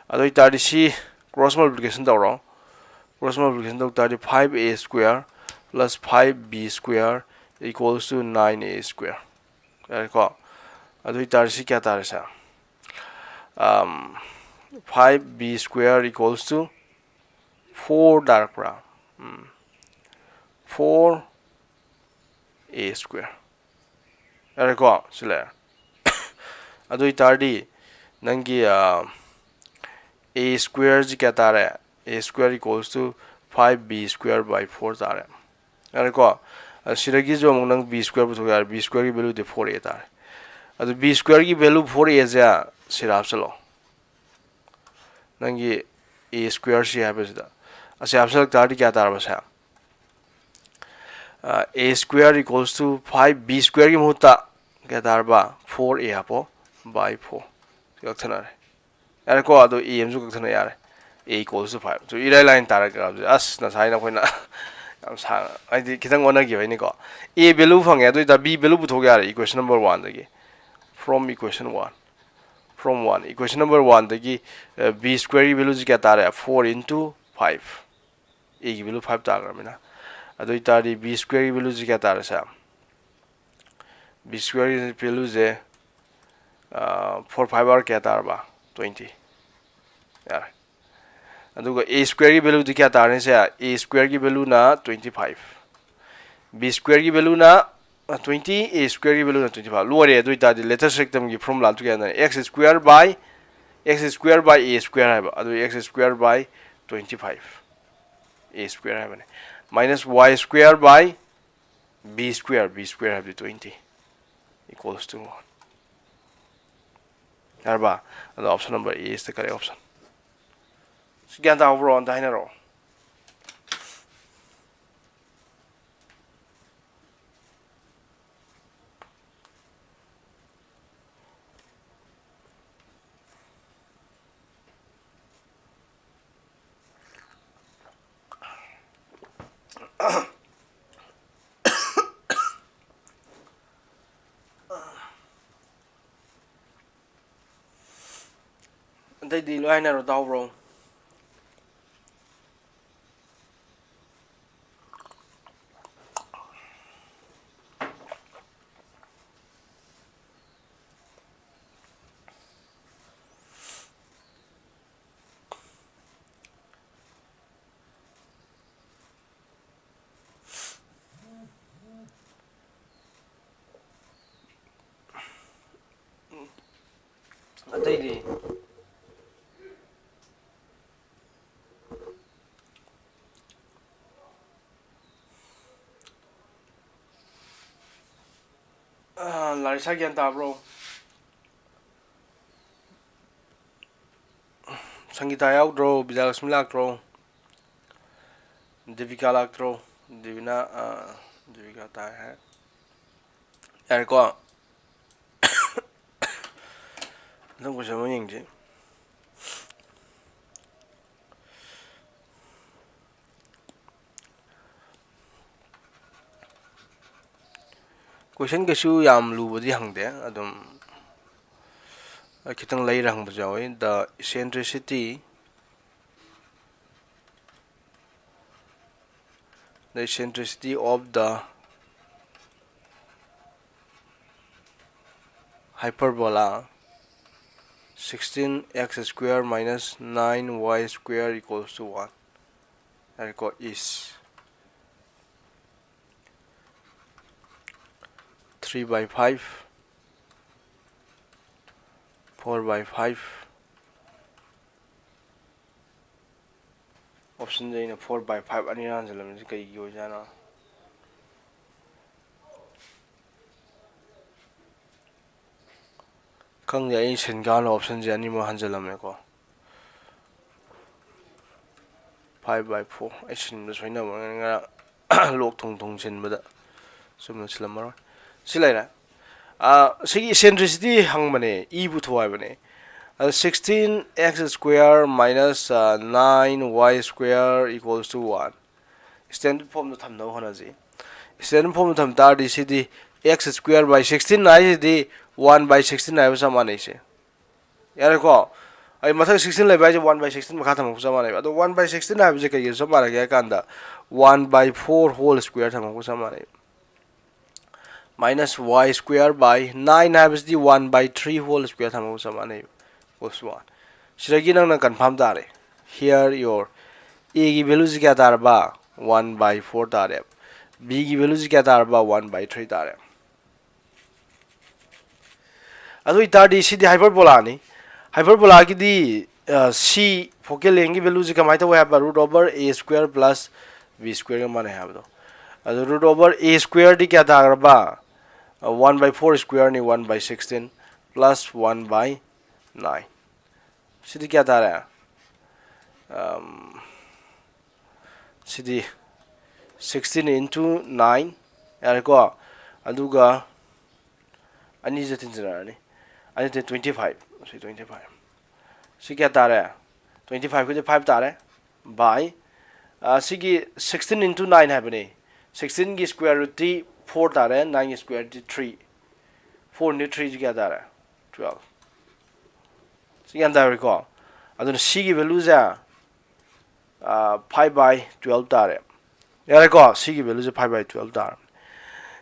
ꯑꯗꯨ ꯑꯣꯏꯇꯥꯔꯗꯤ ꯁꯤ cross multiplication ꯇꯧꯔꯣ꯫ Cross multiplication ꯇꯧ ꯇꯥꯔꯗꯤ five a square plus five b square equals to nine a square꯫ ꯌꯥꯔꯦꯀꯣ? ꯑꯗꯨ ꯑꯣꯏꯇꯥꯔꯗꯤ ꯁꯤ ꯀꯌꯥ ꯇꯥꯔꯦ ꯁꯥ? Um, five b square equals to four ꯇꯥꯔꯛꯄ꯭ꯔꯥ? Um, four a square꯫ ꯌꯥꯔꯦꯀꯣ? ꯁꯤ ꯂꯩꯔꯦ꯫ ꯑꯗꯨ ꯑꯣꯏꯇꯥꯔꯗꯤ ꯅꯪꯒꯤ, ꯑ, a squareꯁꯤ ꯀꯌꯥ ꯇꯥꯔꯦ? A square equals to five b square by four ꯇꯥꯔꯦ꯫ ꯌꯥꯔꯦꯀꯣ? ꯑ, ꯁꯤꯗꯒꯤꯁꯨ ꯑꯃꯨꯛ ꯅꯪ b square ꯄꯨꯊꯣꯛ ꯌꯥꯔꯦ꯫ B squareꯒꯤ valueꯗꯤ four a ꯇꯥꯔꯦ꯫ ꯑꯗꯨ B square ꯒꯤ value four A ꯁꯦ ꯁꯤꯗ ꯍꯥꯞꯆꯜꯂꯣ꯫ ꯅꯪꯒꯤ A square C ꯍꯥꯏꯕꯁꯤꯗ ꯑꯁꯤ ꯍꯥꯞꯆꯜꯂꯛ ꯇꯥꯔꯗꯤ ꯀꯌꯥ ꯇꯥꯔꯕ ꯁꯦ? ꯑ, A square equals to five, B square ꯒꯤ ꯃꯍꯨꯠꯇ ꯀꯌꯥ ꯇꯥꯔꯕ? Four A ꯍꯥꯞꯄꯣ, by four꯫ ꯁꯤ ꯀꯛꯊꯠꯅꯔꯦ꯫ ꯌꯥꯔꯦꯀꯣ? ꯑꯗꯣ A ꯑꯃꯁꯨ ꯀꯛꯊꯠꯅ ꯌꯥꯔꯦ꯫ A equals to five꯫ ꯑꯗꯨ ꯏꯔꯥꯏ ꯂꯥꯏꯅ ꯇꯥꯔꯛꯀꯗꯕꯁꯦ꯫ ꯑꯁ, ꯉꯁꯥꯏꯅ ꯑꯩꯈꯣꯏꯅ ꯌꯥꯝ ꯁꯥꯡꯅ, ꯍꯥꯏꯗꯤ ꯈꯤꯇꯪ ꯑꯣꯟꯅꯈꯤꯕꯩꯅꯤꯀꯣ꯫ A value ꯐꯪꯉꯦ, ꯑꯗꯨ ꯑꯣꯏꯇꯥꯔꯗꯤ B value ꯄꯨꯊꯣꯛ ꯌꯥꯔꯦ equation number one ꯗꯒꯤ꯫ From equation one꯫ From one꯫ Equation number one ꯗꯒꯤ, ꯑ, B square ꯒꯤ value ꯁꯤ ꯀꯌꯥ ꯇꯥꯔꯦ? Four into five꯫ A ꯒꯤ value five ꯇꯥꯈ꯭ꯔꯕꯅꯤꯅ꯫ ꯑꯗꯨ ꯑꯣꯏꯇꯥꯔꯗꯤ B square ꯒꯤ value ꯁꯤ ꯀꯌꯥ ꯇꯥꯔꯦ ꯁꯦ? B square ꯒꯤ value ꯁꯦ, ꯑ, four five are ꯀꯌꯥ ꯇꯥꯔꯕ? Twenty꯫ ꯌꯥꯔꯦ꯫ ꯑꯗꯨꯒ A square ꯒꯤ value ꯗꯤ ꯀꯌꯥ ꯇꯥꯔꯅꯤ ꯁꯦ? A square ꯒꯤ value ꯅ twenty five꯫ B square ꯒꯤ value ꯅ, ꯑ, twenty, A square ꯒꯤ value ꯅ twenty five꯫ ꯂꯣꯏꯔꯦ꯫ ꯑꯗꯨ ꯑꯣꯏꯇꯥꯔꯗꯤ lattice rectum ꯒꯤ formula ꯗꯨ ꯀꯌꯥꯅꯣ? X square by, X square by A square ꯍꯥꯏꯕ꯫ ꯑꯗꯨ X square by twenty five꯫ A square ꯍꯥꯏꯕꯅꯤ꯫ Minus Y square by B square, B square ꯍꯥꯏꯕꯗꯤ twenty, equals to one꯫ ꯌꯥꯔꯕ? ꯑꯗꯣ option number A is the correct option꯫ ꯁꯤ ꯒ꯭ꯌꯥꯟ ꯇꯥꯍꯧꯕ꯭ꯔꯣ? ꯑꯝꯇ ꯍꯥꯏꯅꯔꯛꯑꯣ꯫ ꯑꯇꯩꯗꯤ ꯂꯣꯏ ꯍꯥꯏꯅꯔꯣ, ꯇꯥꯍꯧꯕ꯭ꯔꯣ? ꯑꯇꯩꯗꯤ? ꯑ, ꯂꯥꯔꯤꯁꯥ ꯒ꯭ꯌꯥꯟ ꯇꯥꯕ꯭ꯔꯣ? ꯁꯪꯒꯤꯇꯥ ꯌꯥꯎꯗ꯭ꯔꯣ? ꯕꯤꯖꯌꯂꯛꯁꯃꯤ ꯂꯥꯛꯇ꯭ꯔꯣ? ꯗꯦꯕꯤꯀꯥ ꯂꯥꯛꯇ꯭ꯔꯣ? ꯗꯦꯕꯤꯅꯥ, ꯑꯥ, ꯗꯦꯕꯤꯀꯥ ꯇꯥꯏ ꯍꯥꯏ꯫ ꯌꯥꯔꯦꯀꯣ? ꯑꯗꯨꯝ ꯀꯣꯏꯁꯟ ꯑꯃ ꯌꯦꯡꯁꯤ꯫ ꯀꯣꯏꯁꯟ ꯀꯩꯁꯨ ꯌꯥꯝ ꯂꯨꯕꯗꯤ ꯍꯪꯗꯦ, ꯑꯗꯨꯝ ꯈꯤꯇꯪ ꯂꯩꯔ ꯍꯪꯕꯁꯨ ꯌꯥꯎꯋꯤ꯫ The eccentricity, the eccentricity of the hyperbola sixteen x square minus nine y square equals to one, ꯌꯥꯔꯦꯀꯣ, is three by five, four by five, option ꯁꯦ ꯑꯩꯅ four by five ꯑꯅꯤꯔꯛ ꯍꯟꯖꯤꯜꯂꯝꯃꯤꯁꯦ ꯀꯩꯒꯤ ꯑꯣꯏꯖꯥꯠꯅꯣ? ꯈꯪꯗꯦ, ꯑꯩ ꯁꯤꯟ ꯀꯥꯟꯗ option ꯁꯦ ꯑꯅꯤꯃꯛ ꯍꯟꯖꯤꯜꯂꯝꯃꯦꯀꯣ꯫ Five by four, ꯑꯩ ꯁꯤꯟꯕ ꯁꯣꯏꯅꯕ ꯉꯔꯥꯡ ꯂꯣꯛ ꯊꯨꯡ ꯊꯨꯡ ꯁꯤꯟꯕꯗ ꯆꯨꯝꯅ ꯁꯤꯜꯂꯝꯃꯔꯣꯏ꯫ ꯁꯤ ꯂꯩꯔꯦ꯫ ꯑꯥ, ꯁꯤꯒꯤ eccentricity ꯍꯪꯕꯅꯦ, E ꯄꯨꯊꯣꯛ ꯍꯥꯏꯕꯅꯦ꯫ ꯑꯗ sixteen x square minus nine y square equals to one, standard form ꯗ ꯊꯝꯅꯕ ꯍꯣꯠꯅꯁꯤ꯫ Standard form ꯗ ꯊꯝ ꯇꯥꯔꯗꯤ ꯁꯤꯗꯤ x square by sixteen ꯍꯥꯏꯁꯤꯗꯤ one by sixteen ꯍꯥꯏꯕ ꯆꯞ ꯃꯥꯟꯅꯩꯁꯦ꯫ ꯌꯥꯔꯦꯀꯣ? ꯑꯩ ꯃꯊꯛ sixteen ꯂꯩꯕ ꯍꯥꯏꯁꯦ one by sixteen ꯃꯈꯥ ꯊꯝꯃꯛꯄ ꯆꯞ ꯃꯥꯟꯅꯩꯕ꯫ ꯑꯗꯣ one by sixteen ꯍꯥꯏꯕꯁꯦ ꯀꯩꯒꯤꯅꯣ ꯆꯞ ꯃꯥꯟꯅꯒꯦ ꯍꯥꯏ ꯀꯥꯟꯗ, one by four whole square ꯊꯝꯃꯛꯄ ꯆꯞ ꯃꯥꯟꯅꯩ꯫ Minus y square by nine ꯍꯥꯏꯕꯁꯤꯗꯤ one by three whole square ꯊꯝꯃꯛꯄ ꯆꯞ ꯃꯥꯟꯅꯩꯕ꯫ Equals to one꯫ ꯁꯤꯗꯒꯤ ꯅꯪꯅ confirm ꯇꯥꯔꯦ꯫ Here your A ꯒꯤ value ꯁꯤ ꯀꯌꯥ ꯇꯥꯔꯕ? One by four ꯇꯥꯔꯦ꯫ B ꯒꯤ value ꯁꯤ ꯀꯌꯥ ꯇꯥꯔꯕ? One by three ꯇꯥꯔꯦ꯫ ꯑꯗꯨ ꯑꯣꯏꯇꯥꯔꯗꯤ ꯁꯤꯗꯤ hyperbola ꯅꯤ꯫ Hyperbola ꯒꯤꯗꯤ, ꯑ, C focal length ꯀꯤ value ꯁꯤ ꯀꯃꯥꯏꯅ ꯇꯧꯋꯦ ꯍꯥꯏꯕ? Root over a square plus b square ꯒ ꯃꯥꯟꯅꯩ ꯍꯥꯏꯕꯗꯣ꯫ ꯑꯗꯨ root over a square ꯗꯤ ꯀꯌꯥ ꯇꯥꯈ꯭ꯔꯕ? One by four square ꯅꯤ, one by sixteen plus one by nine. ꯁꯤꯗꯤ ꯀꯌꯥ ꯇꯥꯔꯦ? ꯑꯝ, ꯁꯤꯗꯤ sixteen into nine, ꯌꯥꯔꯦꯀꯣ? ꯑꯗꯨꯒ ꯑꯅꯤꯁꯦ ꯇꯤꯟꯁꯤꯟꯅꯔꯅꯤ, ꯑꯅꯤ ꯇꯦꯟ twenty five, ꯁꯤ twenty five꯫ ꯁꯤ ꯀꯌꯥ ꯇꯥꯔꯦ? Twenty five ꯀꯤꯗꯤ five ꯇꯥꯔꯦ꯫ By, ꯑ, ꯁꯤꯒꯤ sixteen into nine ꯍꯥꯏꯕꯅꯤ꯫ Sixteen ꯒꯤ square root ꯇꯤ four ꯇꯥꯔꯦ, nine ꯒꯤ square root T three꯫ Four into three ꯁꯤ ꯀꯌꯥ ꯇꯥꯔꯦ? Twelve꯫ ꯁꯤ ꯒ꯭ꯌꯥꯟ ꯇꯥꯔꯦꯀꯣ? ꯑꯗꯨꯅ ꯁꯤꯒꯤ value ꯁꯦ, ꯑ, five by twelve ꯇꯥꯔꯦ꯫ ꯌꯥꯔꯦꯀꯣ? ꯁꯤꯒꯤ value say five by twelve ꯇꯥꯔꯕꯅꯤ꯫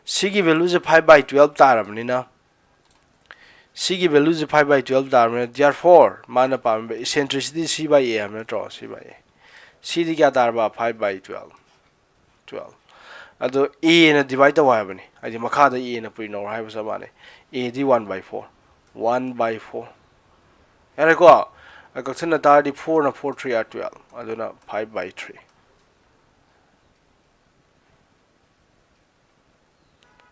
ꯁꯤꯒꯤ value say five by twelve ꯇꯥꯔꯕꯅꯤꯅ, ꯁꯤꯒꯤ value say five by twelve ꯇꯥꯔꯕꯅꯤꯅ, therefore ꯃꯥꯅ ꯄꯥꯝꯃꯤꯕ eccentricity C by A ꯍꯥꯏꯕ ꯅꯠꯇ꯭ꯔꯣ? C by A꯫ ꯁꯤꯗꯤ ꯀꯌꯥ ꯇꯥꯔꯕ? Five by twelve꯫ Twelve꯫ ꯑꯗꯣ A ꯅ divide ꯇꯧ ꯍꯥꯏꯕꯅꯤ, ꯍꯥꯏꯗꯤ ꯃꯈꯥꯗ A ꯅ ꯄꯨꯔꯤꯅꯧꯔ ꯍꯥꯏꯕ ꯆꯞ ꯃꯥꯟꯅꯩ꯫ A D one by four꯫ One by four꯫ ꯌꯥꯔꯦꯀꯣ? ꯑ, ꯀꯛꯁꯟꯅ ꯇꯥꯔꯗꯤ four ꯅ four three are twelve꯫ ꯑꯗꯨꯅ five by three꯫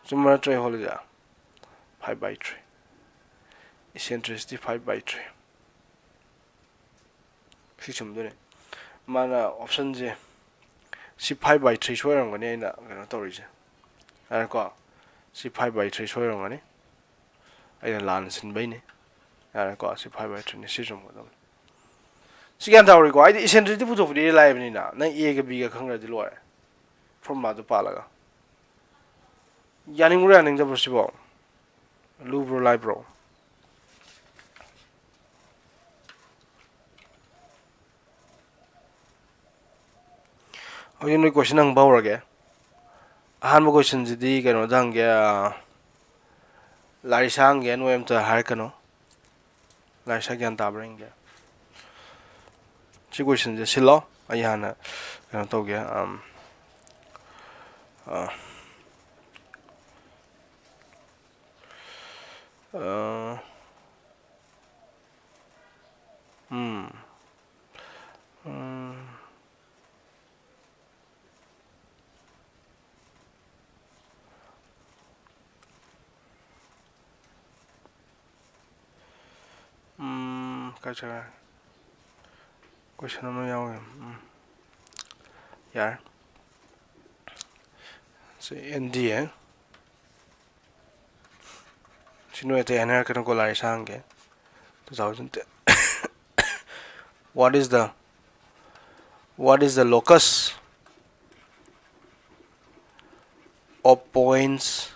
ꯆꯨꯝꯕ ꯅꯠꯇ꯭ꯔꯣ ꯑꯩ ꯍꯣꯠꯂꯤꯁꯦ? Five by three꯫ Eccentricity five by three꯫ ꯁꯤ ꯆꯨꯝꯗꯣꯏꯅꯦ꯫ ꯃꯥꯅ option ꯁꯦ ꯁꯤ five by three ꯁꯣꯏꯔꯝꯒꯅꯤ ꯑꯩꯅ ꯀꯩꯅꯣ ꯇꯧꯔꯤꯁꯦ꯫ ꯌꯥꯔꯦꯀꯣ? ꯁꯤ five by three ꯁꯣꯏꯔꯝꯒꯅꯤ꯫ ꯑꯩꯅ ꯂꯥꯟꯅ ꯁꯤꯟꯕꯩꯅꯤ꯫ ꯌꯥꯔꯦꯀꯣ? ꯁꯤ five by three ꯅꯤ꯫ ꯁꯤ ꯆꯨꯝꯒꯗꯕꯅꯤ꯫ ꯁꯤ ꯒ꯭ꯌꯥꯟ ꯇꯥꯍꯧꯔꯤꯀꯣ? ꯍꯥꯏꯗꯤ eccentricity ꯄꯨꯊꯣꯛꯄꯗꯤ ꯂꯥꯏꯕꯅꯤꯅ, ꯅꯪ A ꯒ B ꯒ ꯈꯪꯈ꯭ꯔꯗꯤ ꯂꯣꯏꯔꯦ꯫ Formula ꯗꯨ ꯄꯥꯜꯂꯒ꯫ ꯌꯥꯅꯤꯡꯕ꯭ꯔꯣ ꯌꯥꯅꯤꯡꯗꯕ꯭ꯔꯣ ꯁꯤꯕꯣ? ꯂꯨꯕ꯭ꯔꯣ ꯂꯥꯏꯕ꯭ꯔꯣ? ꯍꯧꯖꯤꯛ ꯅꯣꯏ question ꯍꯪꯕ ꯍꯧꯔꯒꯦ꯫ ꯑꯍꯥꯟꯕ question ꯁꯤꯗꯤ ꯀꯩꯅꯣꯗ ꯍꯪꯒꯦ, ꯑ, ꯂꯥꯔꯤꯁꯥ ꯍꯪꯒꯦ, ꯅꯣꯏ ꯑꯝꯇ ꯍꯥꯏꯔꯛꯀꯅꯨ꯫ ꯂꯥꯔꯤꯁꯥ ꯒ꯭ꯌꯥꯟ ꯇꯥꯕ꯭ꯔꯥ ꯌꯦꯡꯒꯦ꯫ ꯁꯤ question ꯁꯦ ꯁꯤꯜꯂꯣ, ꯑꯩ ꯍꯥꯟꯅ ꯀꯩꯅꯣ ꯇꯧꯒꯦ꯫ ꯑꯝ, ꯑ, ꯑ, ꯎꯝ꯫ ꯎꯝ꯫ ꯀꯥꯏ ꯆꯠꯈ꯭ꯔꯦ? Question ꯑꯃ ꯌꯥꯎꯔꯤ꯫ ꯎꯝ꯫ ꯌꯥꯔꯦ꯫ ꯁꯤ ꯑꯦꯟ ꯗꯤ ꯑꯦ꯫ ꯁꯤ ꯅꯣꯏ ꯑꯇꯩ ꯍꯥꯏꯅꯔꯛꯀꯅꯨꯀꯣ, ꯂꯥꯏꯔꯤꯛ ꯁꯥꯡꯒꯦ꯫ Two thousand ten. What is the, what is the locus of points?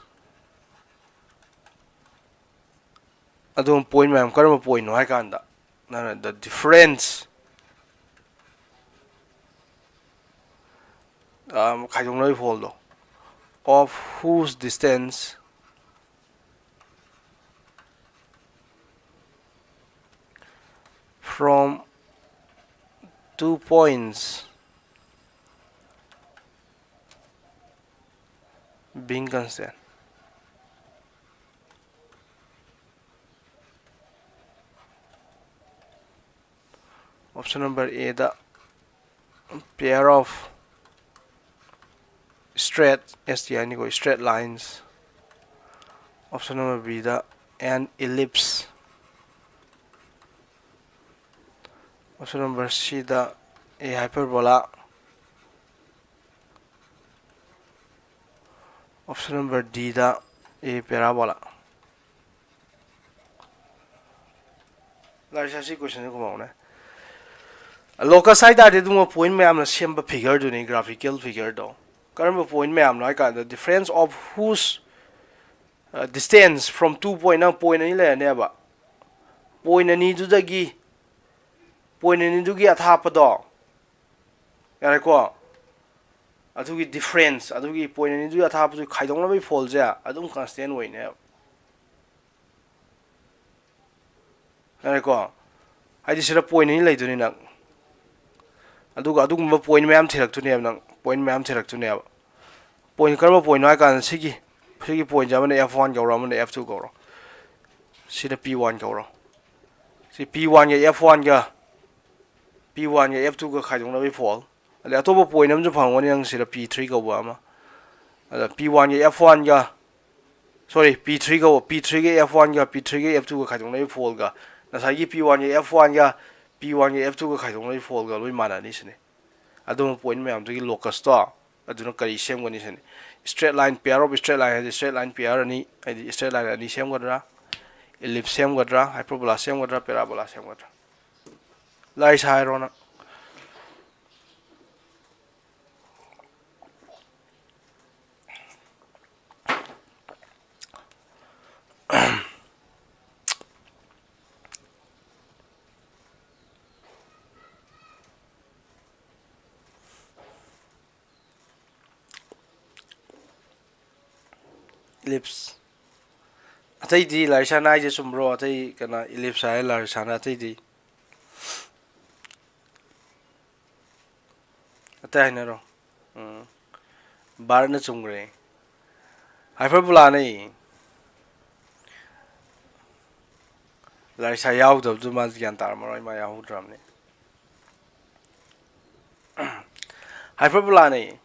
ꯑꯗꯨꯝ point ꯃꯌꯥꯝ ꯀꯔꯝꯕ point ꯅꯣ ꯍꯥꯏ ꯀꯥꯟꯗ, ꯅꯪꯅ the difference, ah, ꯈꯥꯏꯗꯣꯛꯅꯕꯒꯤ ꯐꯣꯜꯗꯣ, of whose distance from two points being constant. Option number A the pair of straight, S T I ꯅꯤꯀꯣ, straight lines. Option number B the an ellipse. Option number C the a hyperbola. Option number D the a parabola. ꯂꯥꯏꯔꯤꯛꯁꯦ ꯑꯁꯤ question ꯁꯦ ꯈꯨꯝꯃꯛꯎꯅꯦ꯫ Locus ꯍꯥꯏ ꯇꯥꯔꯗꯤ ꯑꯗꯨꯝ point ꯃꯌꯥꯝꯅ ꯁꯦꯝꯕ figure ꯗꯨꯅꯤ, graphical figure ꯗꯣ꯫ ꯀꯔꯝꯕ point ꯃꯌꯥꯝꯅꯣ ꯍꯥꯏ ꯀꯥꯟꯗ, difference of whose, uh, distance from two point, ꯅꯪ point ꯑꯅꯤ ꯂꯩꯔꯅꯦꯕ꯫ Point ꯑꯅꯤꯗꯨꯗꯒꯤ, point ꯑꯅꯤꯗꯨꯒꯤ ꯑꯊꯥꯞꯄꯗꯣ, ꯌꯥꯔꯦꯀꯣ? ꯑꯗꯨꯒꯤ difference, ꯑꯗꯨꯒꯤ point ꯑꯅꯤꯗꯨꯒꯤ ꯑꯊꯥꯞꯄꯗꯨꯒꯤ ꯈꯥꯏꯗꯣꯛꯅꯕꯒꯤ ꯐꯣꯜꯁꯦ ꯑꯗꯨꯝ constant ꯑꯣꯏꯅꯦꯕ꯫ ꯌꯥꯔꯦꯀꯣ? ꯍꯥꯏꯗꯤ ꯁꯤꯗ point ꯑꯅꯤ ꯂꯩꯗꯣꯏꯅꯤ ꯅꯪ꯫ ꯑꯗꯨꯒ ꯑꯗꯨꯒꯨꯝꯕ point ꯃꯌꯥꯝ ꯊꯤꯔꯛꯇꯣꯏꯅꯦꯕ ꯅꯪ꯫ Point ꯃꯌꯥꯝ ꯊꯤꯔꯛꯇꯣꯏꯅꯦꯕ꯫ Point ꯀꯔꯝꯕ point ꯅꯣ ꯍꯥꯏ ꯀꯥꯟꯗ ꯁꯤꯒꯤ, ꯁꯤꯒꯤ point ꯁꯦ ꯑꯃꯅ F one ꯀꯧꯔꯣ, ꯑꯃꯅ F two ꯀꯧꯔꯣ꯫ ꯁꯤꯅ P one ꯀꯧꯔꯣ꯫ ꯁꯤ P one ꯒ F one ꯒ, P one ꯒ F two ꯒ ꯈꯥꯏꯗꯣꯛꯅꯕꯒꯤ ꯐꯣꯜ꯫ ꯑꯗꯩ ꯑꯇꯣꯞꯄ point ꯑꯃꯁꯨ ꯐꯪꯒꯅꯤ ꯅꯪ ꯁꯤꯗ P three ꯀꯧꯕ ꯑꯃ꯫ ꯑꯗ P one ꯒ F one ꯒ, sorry, P three ꯀꯧꯕ, P three ꯒ F one ꯒ, P three ꯒ F two ꯒ ꯈꯥꯏꯗꯣꯛꯅꯕꯒꯤ ꯐꯣꯜꯒ, ꯉꯁꯥꯏꯒꯤ P one ꯒ F one ꯒ, P one ꯒ F two ꯒ ꯈꯥꯏꯗꯣꯛꯅꯔꯤ ꯐꯣꯜꯒ ꯂꯣꯏ ꯃꯥꯟꯅꯅꯤ ꯁꯤꯅꯤ꯫ ꯑꯗꯨꯝꯕ ꯄꯣꯏꯟ ꯃꯌꯥꯝꯗꯨꯒꯤ ꯂꯣꯀꯁꯇꯣ ꯑꯗꯨꯅ ꯀꯔꯤ ꯁꯦꯝꯒꯅꯤ ꯁꯤꯅꯤ꯫ Straight line, pair of straight line ꯍꯥꯏꯗꯤ straight line pair ꯑꯅꯤ, ꯍꯥꯏꯗꯤ straight line ꯑꯅꯤ ꯁꯦꯝꯒꯗ꯭ꯔꯥ, ellipse ꯁꯦꯝꯒꯗ꯭ꯔꯥ, hyperbola ꯁꯦꯝꯒꯗ꯭ꯔꯥ, parabola ꯁꯦꯝꯒꯗ꯭ꯔꯥ? ꯂꯥꯏ ꯁꯥꯏꯔꯣ ꯅꯪ꯫ Ellipse꯫ ꯑꯇꯩꯗꯤ ꯂꯥꯏꯔꯤꯛ ꯁꯥꯅ ꯍꯥꯏꯁꯦ ꯆꯨꯝꯕ꯭ꯔꯣ? ꯑꯇꯩ ꯀꯩꯅꯣ, ellipse ꯍꯥꯏ ꯂꯥꯏꯔꯤꯛ ꯁꯥꯅ, ꯑꯇꯩꯗꯤ? ꯑꯇꯩ ꯍꯥꯏꯅꯔꯣ꯫ ꯎꯝ꯫ ꯚꯥꯔꯠꯅ ꯆꯨꯝꯈ꯭ꯔꯦ꯫ Hyperbola ꯅꯦ꯫ ꯂꯥꯏꯔꯤꯛ ꯁꯥ ꯌꯥꯎꯗꯕꯗꯨ ꯃꯥꯁꯨ ꯒ꯭ꯌꯥꯟ ꯇꯥꯔꯝꯃꯔꯣꯏ, ꯃꯥ ꯌꯥꯎꯍꯧꯗ꯭ꯔꯕꯅꯤ꯫ Hyperbola ꯅꯦ꯫